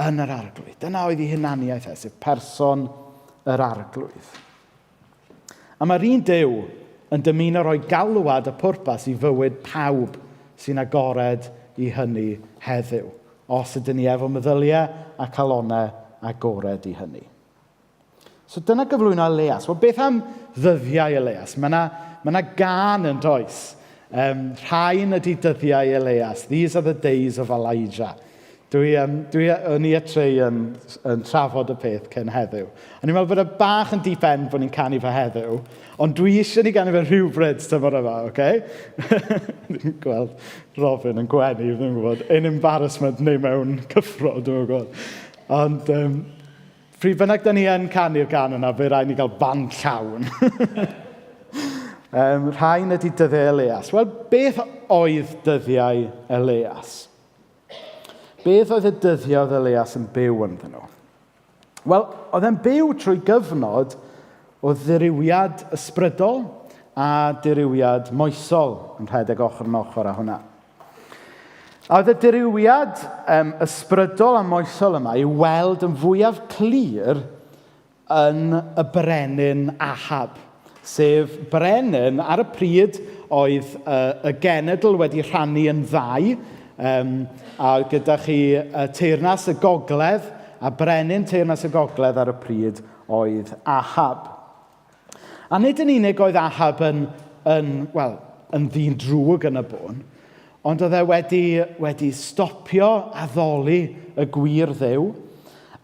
yn yr arglwydd? Dyna oedd ei hunaniaeth e, sef person yr arglwydd. A mae'r un Duw yn dymuno rhoi galwad a pwrpas i fywyd pawb sy'n agored i hynny heddiw, os ydyn ni efo meddyliau a calonnau agored i hynny. So dyna gyflwyno Elias. Wel, beth am ddyddiau Elias? Mae yna ma na gan yn does. Um, rhain ydy dyddiau Elias. These are the days of Elijah. Dwi, um, dwi, o'n i a Trey yn, yn trafod y peth cyn heddiw. O'n i'n meddwl bod e bach yn deep end bod ni'n canu fe heddiw, ond dwi eisiau ni ganu fe rhywbryd tymor yma, oce? Okay? Dwi'n gweld Robin yn gwenu, dwi'n gwybod, in embarrassment neu mewn cyffro, dwi'n gwybod. Ond, um, pryd bynnag da ni yn canu'r gan yna, fe rhaid ni gael band llawn. um, rhain ydy dyddiau Elias. Wel, beth oedd dyddiau Elias? Beth oedd y dyddiau oedd Elias yn byw ynddyn nhw? Wel, oedd e'n byw trwy gyfnod o ddirywiad ysbrydol a dirywiad moesol yn rhedeg ochr yn ochr â hwnna. A oedd y dirywiad um, ysbrydol a moesol yma i'w weld yn fwyaf clir yn y brenin Ahab, sef brenin ar y pryd oedd y, y genedl wedi rhannu yn ddau, um, a oedd gyda chi y teyrnas y gogledd, a brenin teyrnas y gogledd ar y pryd oedd Ahab. A nid yn unig oedd Ahab yn, yn, wel, yn ddyn drwg yn y bôn, ond oedd e wedi, wedi stopio addoli y gwir ddew,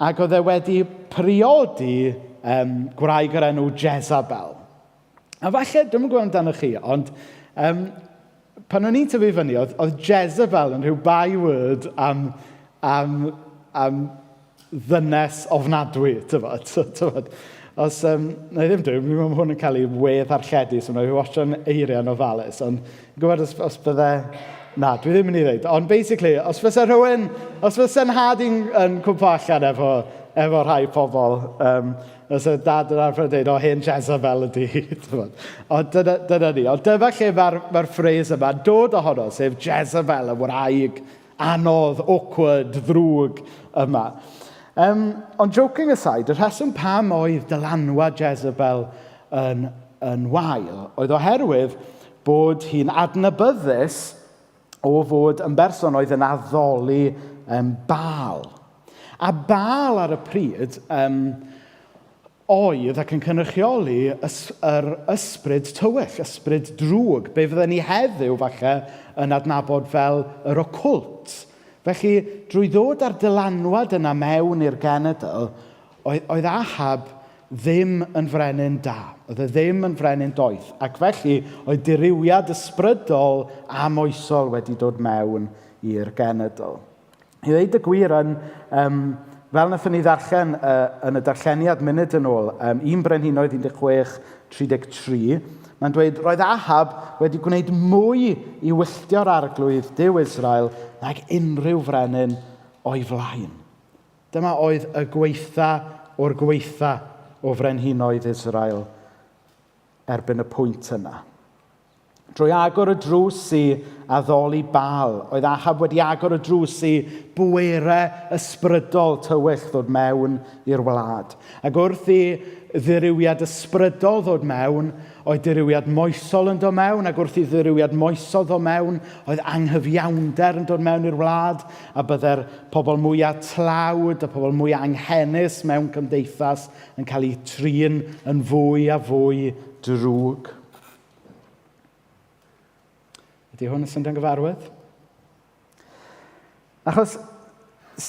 ac oedd e wedi priodi um, gwraig o'r enw Jezebel. A falle, dwi'n gwybod amdano chi, ond um, pan o'n i'n tyfu fyny, oedd, oedd Jezebel yn rhyw byword am, am, am ddynes ofnadwy, tyfod. tyfod. Os, um, na i ddim dweud, mi mae hwn yn cael ei wedd archedu, so mae'n watcho'n eiriau'n ofalus, ond gwybod os, os bydde... Na, dwi ddim yn ei ddeud. Ond basically, os fysa rhywun, os fysa nhad i'n yn cwmpo allan efo, efo rhai pobl, um, os y dad yn arfer dweud, o, hen Jezebel ydi hi. Ond dyna, dyna ni. Ond dyma lle mae'r mae ffres yma'n dod ohono, sef Jezebel, y wraig anodd, awkward, ddrwg yma. Um, ond joking aside, y rheswm pam oedd dylanwad Jezebel yn, yn wael oedd oherwydd bod hi'n adnabyddus o fod yn berson oedd yn addoli um, Baal. A Baal ar y pryd um, oedd ac yn cynrychioli ys, yr ysbryd tywyll, ysbryd drwg, be fydden ni heddiw falle yn adnabod fel yr ocwlt. Felly, drwy ddod â'r dylanwad yna mewn i'r genedl, oedd, oedd Ahab ddim yn frenin da. Oedd e ddim yn frenin doeth. Ac felly, oedd dirywiad ysbrydol a moesol wedi dod mewn i'r genedl. I ddweud y gwir, yn, um, fel wnaethon ni ddarllen uh, yn y darlleniad munud yn ôl, um, 1 Brenhinoedd 16, 33, mae'n dweud, roedd Ahab wedi gwneud mwy i wylltio'r arglwydd Duw Israel nag unrhyw frenin o'i flaen. Dyma oedd y gweitha o'r gweitha o frenhinoedd Israel erbyn y pwynt yna. Drwy agor y drws i addoli Baal, oedd Ahab wedi agor y drws i bwerau ysbrydol tywyll ddod mewn i'r wlad. Ac wrth i ddirywiad ysbrydol ddod mewn, oedd dirywiad moesol yn dod mewn, ac wrth i ddirywiad moesol ddod mewn, oedd anghyfiawnder yn dod mewn i'r wlad, a byddai'r pobl mwyaf tlawd a pobl mwyaf anghenus mewn cymdeithas yn cael eu trin yn fwy a fwy drwg. Ydy hwn yn syndio'n gyfarwydd? Achos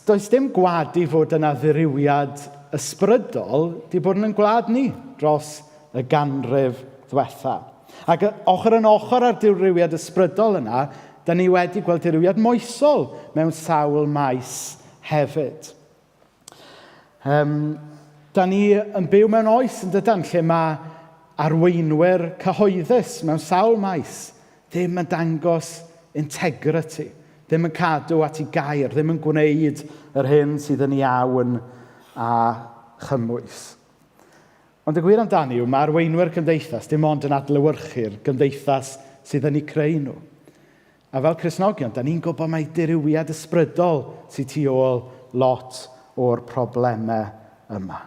does dim gwadu fod yna ddirywiad ysbrydol 'di bod yn ein gwlad ni dros y ganrif ddwetha. Ac ochr yn ochr â'r dirywiad ysbrydol yna, da ni wedi gweld dirywiad moesol mewn sawl maes hefyd. Um, da ni yn byw mewn oes yn dydan lle mae arweinwyr cyhoeddus mewn sawl maes ddim yn dangos integrity, ddim yn cadw at ei gair, ddim yn gwneud yr hyn sydd yn iawn a chymwys. Ond y gwir amdani yw mae arweinwyr cymdeithas dim ond yn adlewyrchu'r gymdeithas sydd yn eu creu nhw. A fel Cristnogion, da ni'n gwybod mai dirywiad ysbrydol sydd tu ôl lot o'r problemau yma.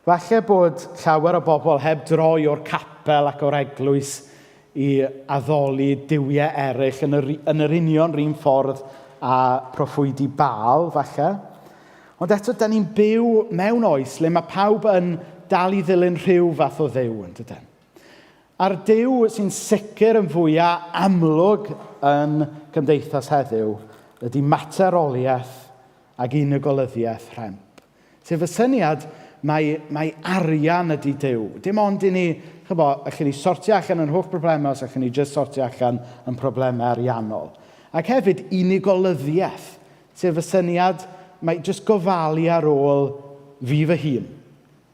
Falle bod llawer o bobl heb droi o'r capel ac o'r eglwys i addoli duwiau eraill yn yr, yn yr union run ffordd a proffwydi Baal, falle. Ond eto, da ni'n byw mewn oes le mae pawb yn dal i ddilyn rhyw fath o dduw, yn dydyn? A'r Duw sy'n sicr yn fwyaf amlwg yn cymdeithas heddiw ydy materoliaeth ac unigolyddiaeth rhemp. Sef y syniad mai, mai arian ydy Duw. Dim ond i ni, chybo, allwn ni sortio allan yn holl broblemau os allwn ni jyst sortio allan yn problemau ariannol. Ac hefyd unigolyddiaeth, sef y syniad mai jyst gofalu ar ôl fi fy hun.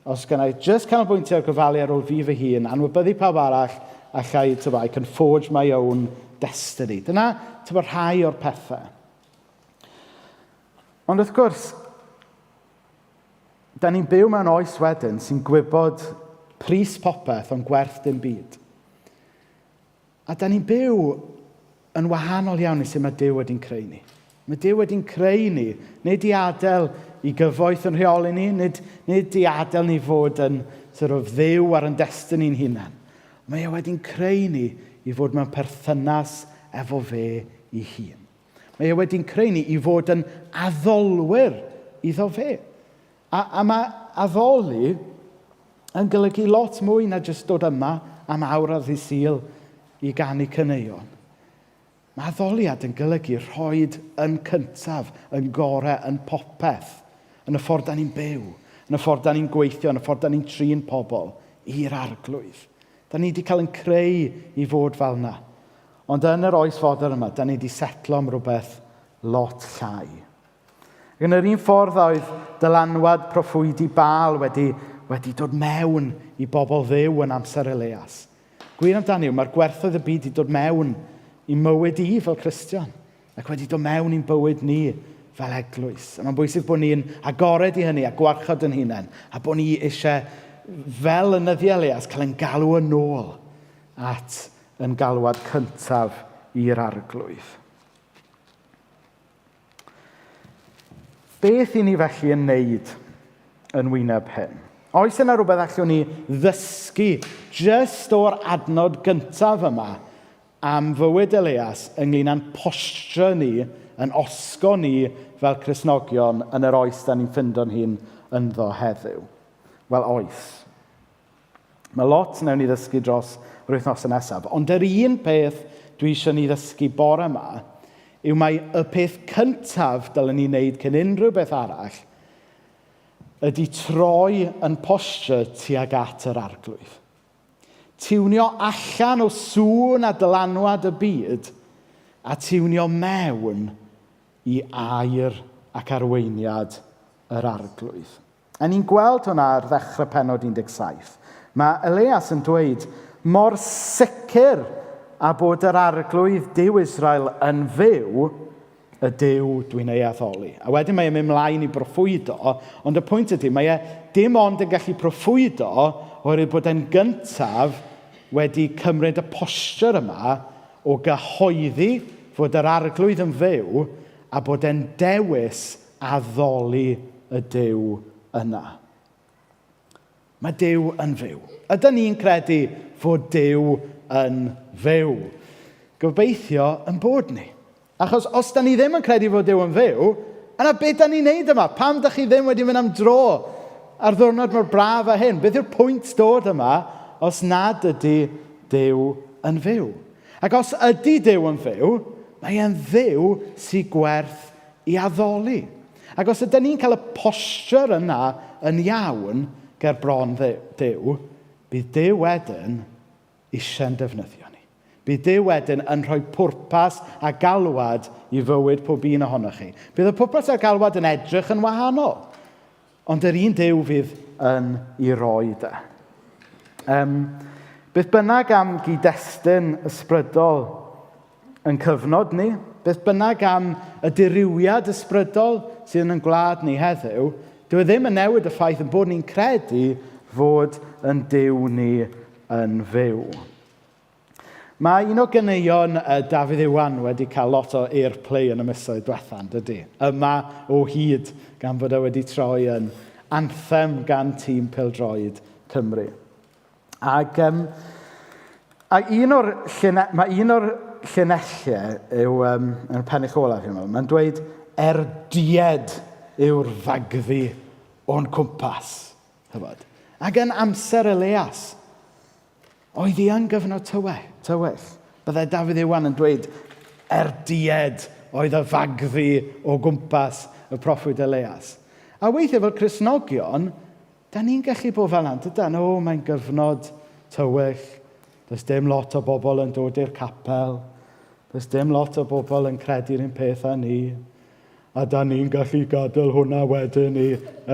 Os gan i jyst canolbwyntio ar gofalu ar ôl fi fy hun, anwybyddu pawb arall, allai, tyfo, I can forge my own destiny. Dyna, tyfo, rhai o'r pethau. Ond wrth gwrs, da ni'n byw mewn oes wedyn sy'n gwybod pris popeth ond gwerth dim byd. A da ni'n byw yn wahanol iawn i sut mae Duw wedi'n creu ni. Mae Duw wedi'n creu ni, nid i adael i gyfoeth yn rheoli ni, nid, nid i adael ni fod yn sort of, dduw ar yn destini'n hunan. Mae e wedi'n creu ni i fod mewn perthynas efo fe i hun. Mae e wedi'n creu ni i fod yn addolwyr iddo fe. A, a mae addoli yn golygu lot mwy na jyst dod yma am awr ar ddydd Sul i ganu caneuon. Mae addoliad yn golygu rhoid yn cyntaf, yn gorau, yn popeth, yn y ffordd da ni'n byw, yn y ffordd da ni'n gweithio, yn y ffordd da ni'n trin pobl, i'r arglwydd. Da ni wedi cael yn creu i fod fel yna. Ond yn yr oes fodern yma, da ni wedi setlo am rhywbeth lot llai. Ac yn yr un ffordd oedd dylanwad proffwydi Baal wedi, wedi dod mewn i bobl ddew yn amser Elias. Gwir amdani yw, mae'r gwerthoedd y byd wedi dod mewn i mywyd i fel Cristion ac wedi dod mewn i'n bywyd ni fel eglwys. A mae'n bwysig bod ni'n agored i hynny a gwarchod yn hunain a bod ni eisiau, fel yn nyddiau Elias, cael ein galw yn ôl at yn galwad cyntaf i'r arglwydd. Beth i ni felly yn wneud yn wyneb hyn? Oes yna rhywbeth allwn ni ddysgu jyst o'r adnod gyntaf yma am fywyd Elias ynglyn â'n posture ni, yn osgo ni fel Cristnogion yn yr oes da ni'n ffindo'n hun ynddo heddiw? Wel, oes. Mae lot wnawn ni ddysgu dros yr wythnosau nesaf, ond yr un peth dwi eisiau ni ddysgu bore yma yw mai y peth cyntaf dylen ni wneud cyn unrhyw beth arall ydy troi yn posture tuag at yr arglwydd. Tiwnio allan o sŵn a dylanwad y byd a tiwnio mewn i air ac arweiniad yr arglwydd. A ni'n gweld hwnna ar ddechrau pennod 17. Mae Elias yn dweud, mor sicr a bod yr arglwydd Duw Israel yn fyw, y Duw dwi'n ei addoli. A wedyn mae e'n mynd mlaen i broffwydo, ond y pwynt ydy, mae e dim ond yn gallu proffwydo oherwydd bod e'n gyntaf wedi cymryd y posture yma o gyhoeddi fod yr arglwydd yn fyw a bod e'n dewis addoli y Duw yna. Mae Duw yn fyw. Ydyn ni'n credu fod Duw yn fyw? Gobeithio yn bod ni. Achos os da ni ddim yn credu fod Duw yn fyw, yna beth da ni'n neud yma? Pam da chi ddim wedi mynd am dro ar ddwrnod mor braf a hyn? Beth yw'r pwynt dod yma os nad ydy Duw yn fyw? Ac os ydy Duw yn fyw, mae e'n Dduw sy'n gwerth i addoli. Ac os ydyn ni'n cael y posture yna yn iawn ger bron Duw, bydd Duw wedyn eisiau'n defnyddio ni. Bydd Duw wedyn yn rhoi pwrpas a galwad i fywyd pob un ohonoch chi. Bydd y pwrpas a'r galwad yn edrych yn wahanol, ond yr un Duw fydd yn ei roi de. Beth bynnag am gyd-destun ysbrydol yn cyfnod ni, beth bynnag am y dirywiad ysbrydol sydd yn ein gwlad ni heddiw, dyw e ddim yn newid y ffaith yn bod ni'n credu fod yn Duw ni yn fyw. Mae un o ganeuon Dafydd Iwan wedi cael lot o airplay yn y misoedd diwetha, yn dydy? Yma o hyd, gan fod e wedi troi yn anthem gan tîm pêl-droed Cymru. Ac, a un o'r llune-, mae un o'r llinellau yw, yn y pennill olaf, fi'n meddwl, mae'n dweud, er died yw'r fagddu o'n cwmpas. Chybod? Ac yn amser Elias, oedd hi yn gyfnod tywyll. Byddai Dafydd Iwan yn dweud, er died oedd y fagddu o gwmpas y proffwyd Elias. A weithiau fel Cristnogion, da ni'n gallu bod fel yna, dydan? O, mae'n gyfnod tywyll. Does dim lot o bobl yn dod i'r capel. Does dim lot o bobl yn credu'r un peth â ni. A da ni'n gallu gadael hwnna wedyn i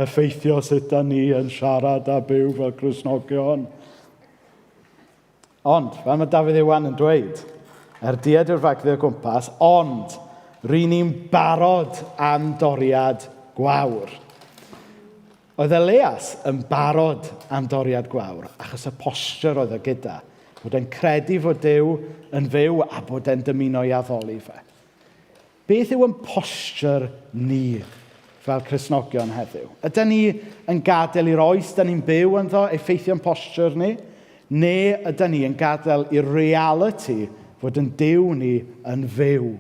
effeithio sut da ni yn siarad a byw fel Cristnogion. Ond, fel mae Dafydd Iwan yn dweud, er died yw'r fagddu o gwmpas, ond ry'n ni'n barod am doriad gwawr. Oedd Elias yn barod am doriad gwawr achos y posture oedd o gyda. Bod e'n credu fod Duw yn fyw a bod e'n dymuno i addoli fe. Beth yw ein posture ni fel Cristnogion heddiw? Ydyn ni yn gadael i'r oes da ni'n byw ynddo effeithio'n posture ni? Neu ydyn ni yn gadael i'r realiti fod yn Duw ni yn fyw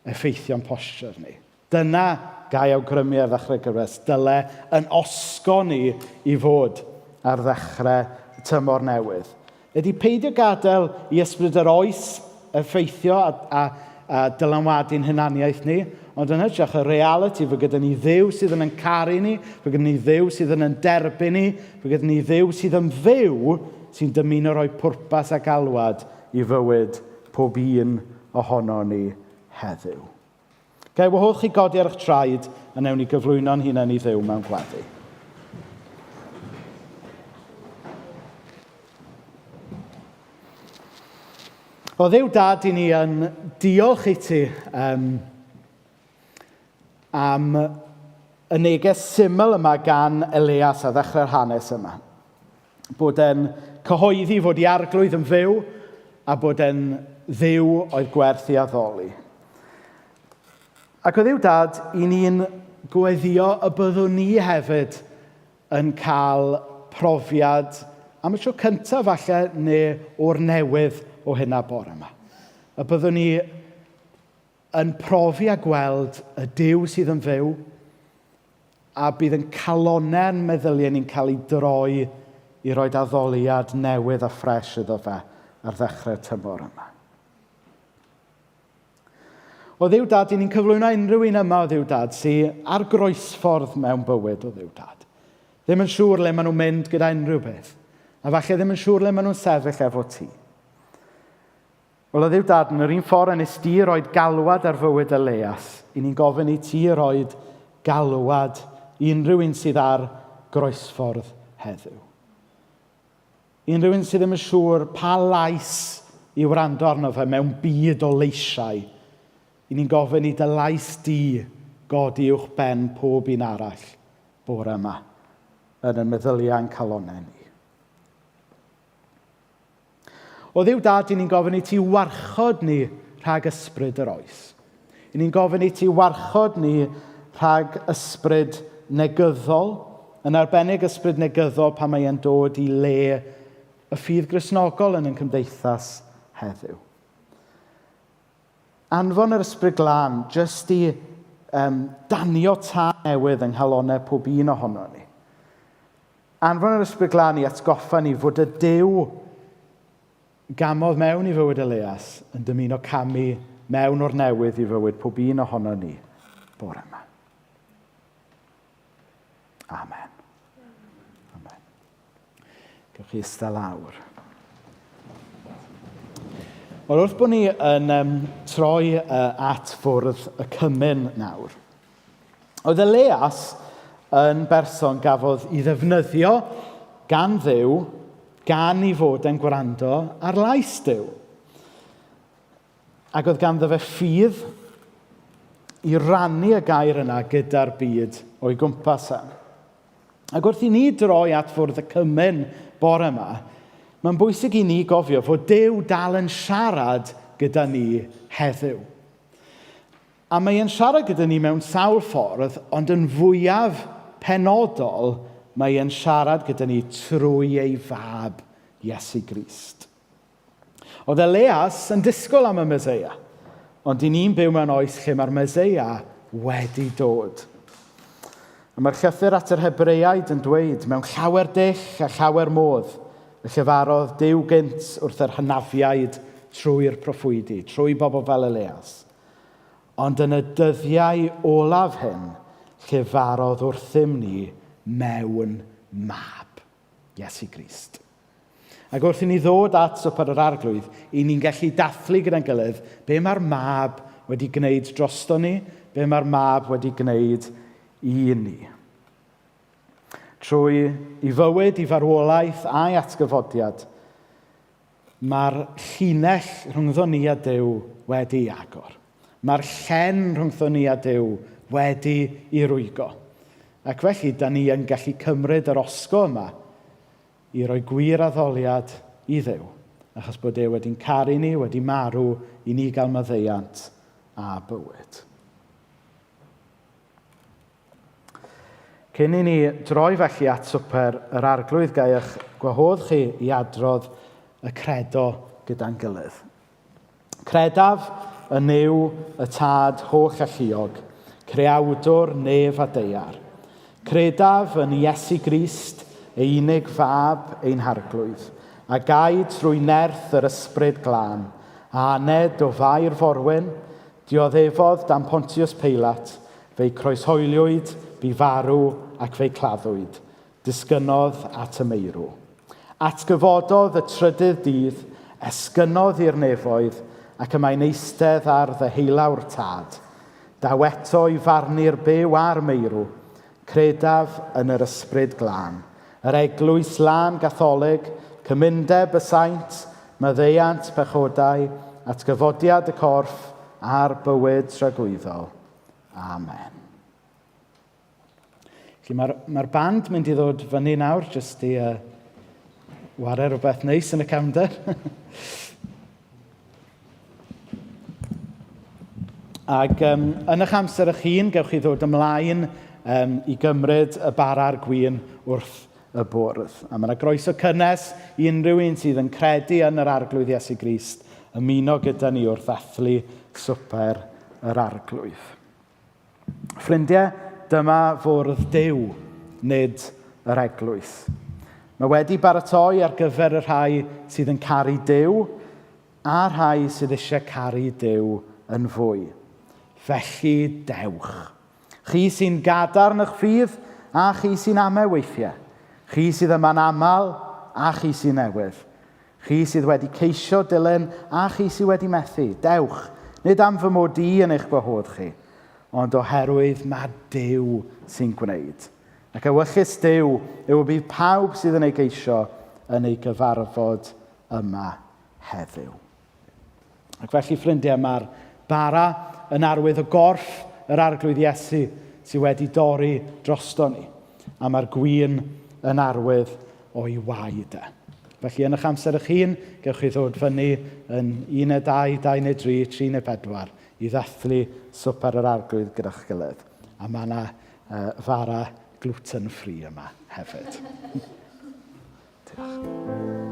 effeithio'n posture ni? Dyna gai awgrymu ar ddechrau gyfres. Dyle yn osgo ni i fod ar ddechrau tymor newydd. Ydy peidio gadael i ysbryd yr oes effeithio a dylanwadu'n hunaniaeth ni, ond yn hytrach y realiti fod gyda ni Dduw sydd yn ein caru ni, fod gyda ni Dduw sydd yn ein derbyn ni, fod gyda ni Dduw sydd yn fyw, sy'n dymuno rhoi pwrpas a galwad i fywyd pob un ohono ni heddiw. Ga i wahodd chi godi ar eich traed a newn ni gyflwyno'n hunain i Dduw mewn gweddi. O Dduw Dad, i ni yn diolch i ti am y neges syml yma gan Elias a ddechrau'r hanes yma. Bod e'n cyhoeddi fod ei arglwydd yn fyw a bod e'n Dduw oedd gwerth ei addoli. Ac o Dduw Dad, i ni'n gweddïo y byddwn ni hefyd yn cael profiad am y tro cyntaf falle neu o'r newydd o hynna bore yma. Y byddwn ni yn profi a gweld y Duw sydd yn fyw, a bydd yn calonnau'n meddyliau ni'n cael ei droi i roed addoliad newydd a ffres iddo fe ar ddechrau'r tymor yma. O Dduw Dad, i ni'n cyflwyno unrhyw un yma o Dduw Dad sydd ar groesffordd mewn bywyd o Dduw Dad. Ddim yn siŵr le maen nhw'n mynd gyda unrhyw beth. A falle ddim yn siŵr le maen nhw'n sefyll efo ti. Wel, o Dduw Dad, yn yr un ffordd a nes di roed galwad ar fywyd Elias, i ni'n gofyn i ti roed galwad i unrhyw un sydd ar groesffordd heddiw. Unrhyw un sydd ddim yn siŵr pa lais i wrando arno fe mewn byd o leisiau, i ni'n gofyn i dy lais di godi uwch ben pob un arall bore yma yn y meddyliau a'n calonnau ni. O Dduw Dad, i ni'n gofyn i ti warchod ni rhag ysbryd yr oes. I ni'n gofyn i ti warchod ni rhag ysbryd negyddol, yn arbennig ysbryd negyddol pan mae e'n dod i le y ffydd Gristnogol yn ein cymdeithas heddiw. Anfon yr Ysbryd Glân jyst i danio tân newydd yng nghalonnau pob un ohono ni. Anfon yr Ysbryd Glân i atgoffa ni fod y Duw gamodd mewn i fywyd Elias yn dymuno camu mewn o'r newydd i fywyd pob un ohono ni bore yma. Amen. Amen. Gewch chi eistedd lawr. Wel, wrth bod ni yn um, troi at fwrdd y cymun nawr, oedd Elias yn berson gafodd i ddefnyddio gan Dduw, gan i fod yn gwrando ar lais Duw. Ac oedd ganddo fe ffydd i rannu y gair yna gyda'r byd o'i gwmpas e. Ac wrth i ni droi at fwrdd y cymun bore yma, mae'n bwysig i ni gofio fod Duw dal yn siarad gyda ni heddiw. A mae e'n siarad gyda ni mewn sawl ffordd, ond yn fwyaf penodol, mae e'n siarad gyda ni trwy ei fab, Iesu Grist. Oedd Elias yn disgwyl am y Meseia, ond i ni'n byw mewn oes lle mae'r Meseia wedi dod. A mae'r llythyr at yr Hebreaid yn dweud, mewn llawer dull a llawer modd, y llefarodd Duw gynt wrth yr hynafiaid trwy'r proffwydi, trwy bobl fel Elias. Ond yn y dyddiau olaf hyn, llefarodd wrthym ni mewn mab, Iesu Grist. Ac wrth i ni ddod at Swper yr Arglwydd, i ni'n gallu dathlu gyda'n gilydd be mae'r mab wedi gwneud drosto ni, be mae'r mab wedi gwneud i ni. Trwy i fywyd, i farwolaeth a'i atgyfodiad, mae'r llinell rhyngddo ni a Duw wedi agor. Mae'r llen rhyngddo ni a Duw wedi i rwygo. Ac felly, da ni yn gallu cymryd yr osgo yma i roi gwir addoliad i Dduw, achos bod e wedi'n caru ni, wedi marw i ni gael maddeuant a bywyd. Cyn i ni droi felly at swper yr Arglwydd, ga i eich gwahodd chi i adrodd y credo gyda'n gilydd. Credaf yn Nuw y Tad holl alluog, creawdwr nef a daear. Credaf yn Iesu Grist, ei unig fab ein harglwydd, a gaed trwy nerth yr Ysbryd Glân, a aned o Fair Forwyn, dioddefodd dan Pontius Peilat, fe'i croeshoeliwyd, bu farw ac fe'i claddwyd. Disgynnodd at y meirw. Atgyfododd y trydydd dydd, esgynnodd i'r nefoedd, ac y mae'n eistedd ar ddeheulaw'r Tad. Daw eto i farnu'r byw a'r meirw. Credaf yn yr Ysbryd Glân, yr Eglwys Lân Gatholig, cymundeb y saint, maddeuant pechodau, atgyfodiad y corff, a'r bywyd tragwyddol. Amen. Felly mae'r mae band mynd i ddod fyny nawr, jyst i ware rhywbeth neis yn y cefndir. Ac um, yn eich amser eich hun, gewch chi ddod ymlaen um, i gymryd y bara a'r gwin wrth y bwrdd. A mae yna groeso cynnes i unrhyw un sydd yn credu yn yr Arglwydd Iesu Grist ymuno gyda ni wrth ddathlu swper yr Arglwydd. Ffrindiau, dyma fwrdd Duw, nid yr eglwys. Mae wedi baratoi ar gyfer y rhai sydd yn caru Duw a'r rhai sydd eisiau caru Duw yn fwy. Felly dewch. Chi sy'n gadarn eich ffydd a chi sy'n amau weithiau. Chi sydd yma'n aml a chi sy'n newydd. Chi sydd wedi ceisio dilyn a chi sydd wedi methu, dewch, nid am fy mod i yn eich gwahodd chi, ond oherwydd mae Duw sy'n gwneud. Ac ewyllys Duw yw y bydd pawb sydd yn ei geisio yn ei gyfarfod yma heddiw. Ac felly, ffrindiau, mae'r bara yn arwydd o gorff yr Arglwydd Iesu sydd wedi dorri drosto ni. A mae'r gwin yn arwydd o'i waed e. Felly, yn eich amser eich hun, gewch chi ddod fyny yn 1 neu 2, 2 neu 3, 3 neu 4 i ddathlu swper yr Arglwydd gyda'ch gilydd. A mae yna fara gluten-free yma hefyd. Diolch.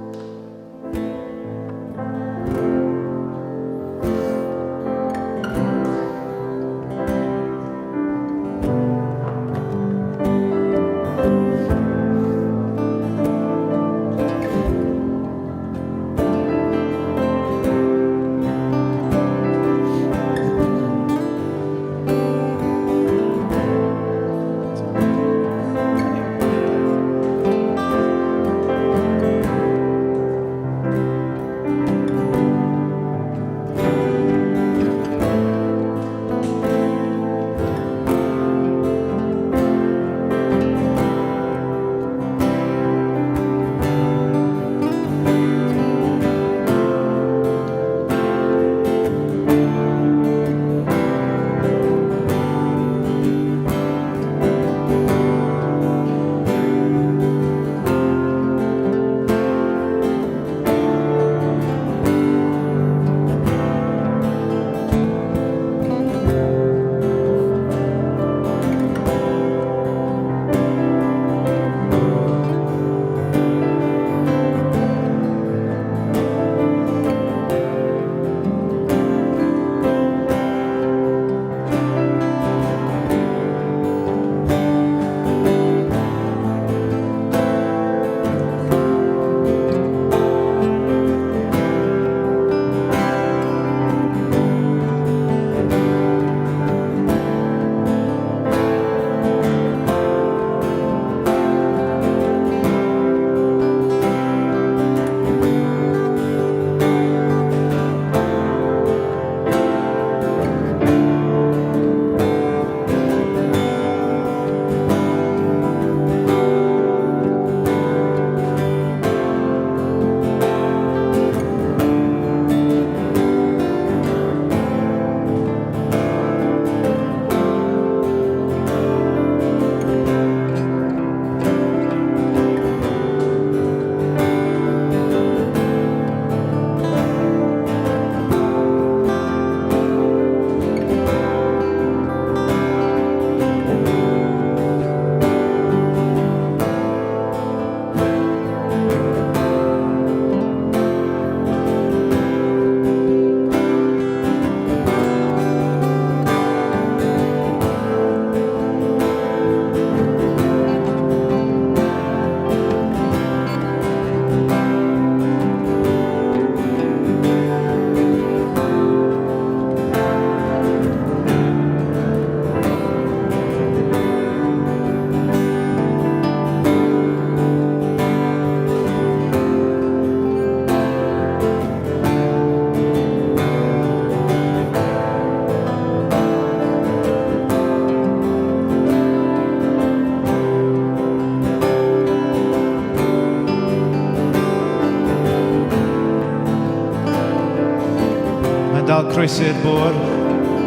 Mae'n dal croeso i'r bwr,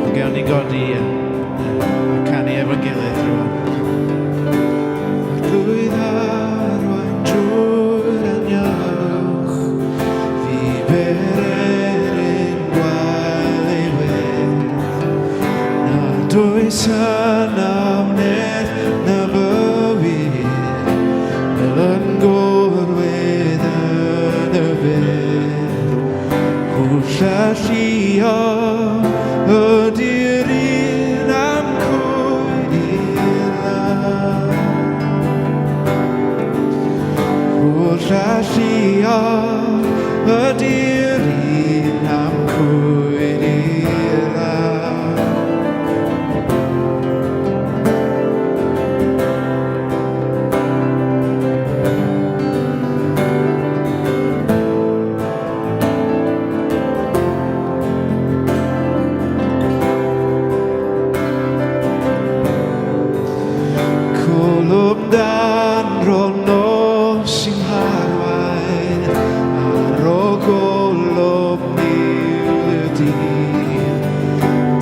ond gewn ni godi a canu efo'n gilydd rwan. Arglwydd arwain drwy'r anialwch, fi bererin gwael ei wedd. Nad oes yna wledd na bywyd, fel yn gorwedd yn y bedd. Holl alluog ydy'r un am cwyd i'r lan. Holl alluog ydy'r un am cwyd i'r lan. Cwlwm dan ronos sy'n harwain ar o golwm niwl y dydd.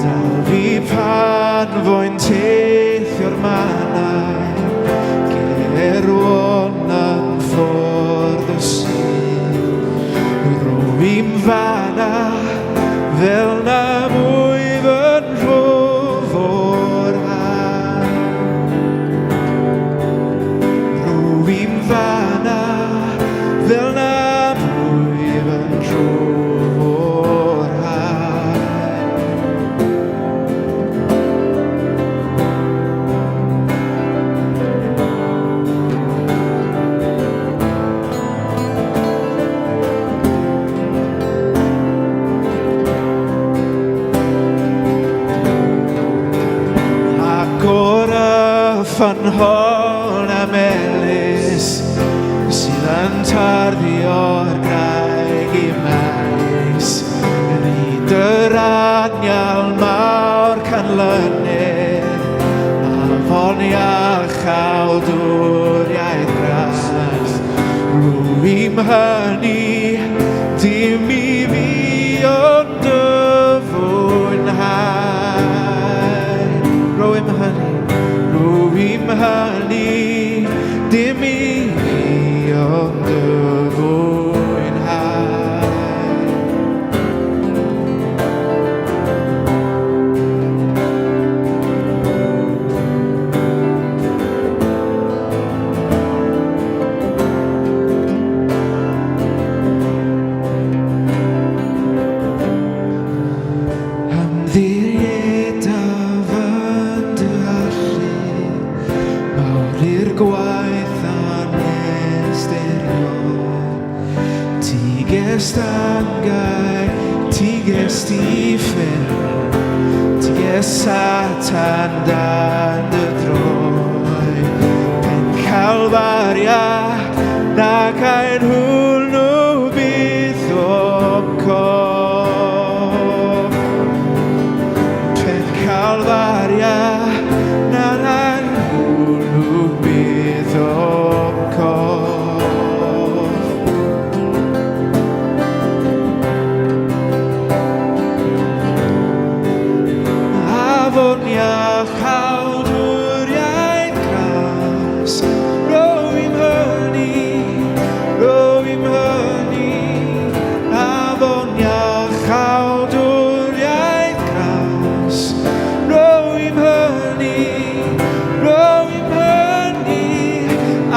Dal fi pan fo'n teithio'r mannau, gerwon am ffordd y sydd. Rwy'n fanna fel na mwy fy nhrwf o'r haul. Rwy'n fanna fel na mwy fy nhrwf o'r haul. Agor y ffynhon am elys sydd yn tarddu o'r graig i maes. Ryd yr anial mawr canlynydd, afon iach awdwriaeth gras. Rwy'n hynny, dim i fi ond y fwynhau. Rwy'n hynny, rwy'n hynny, dim i fi ond y fwynhau. Ymddiriedaf yn dy allu, mawr i'r gwaith anesteriol. Ti gest angau, ti gest uffern, ti gest Satan dan dy droed. Pen Calfaria, nac ein hwnnw byth o'm cof. Pen Calfaria, na'r ein hwnnw byth o'm cof. Afon iach awdwriaeth gras, rwy'n hynny, rwy'n hynny. Afon iach awdwriaeth gras, rwy'n hynny, rwy'n hynny.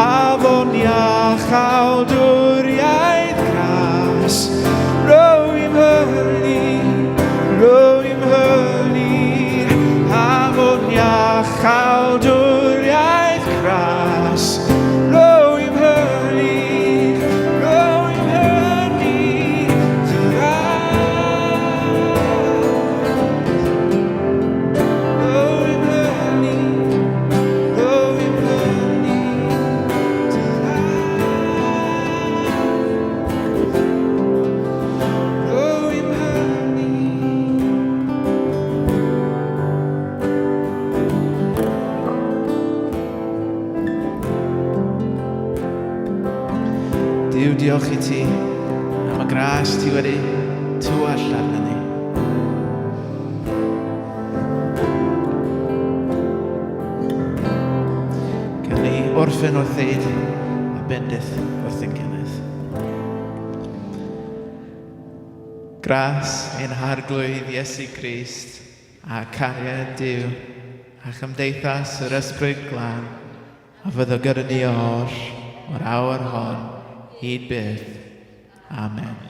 Afon iach awdwriaeth gras, rwy'n hynny, rwy'n hynny. Afon iach awdwriaeth gras, rwy'n hynny, rwy'n hynny. Dy ras. Rwy'n hynny, rwy'n hynny. Dy ras. Rwy'n hynny. Duw, diolch i ti am y gras ti wedi tywallt arno ni. orffen wrth ddeud y bendith wrth ein gilydd. Gras ein Harglwydd Iesu Grist a cariad Duw a chymdeithas yr Ysbryd Glân a fyddo gyda ni oll o'r awr hon hyd byth. Amen.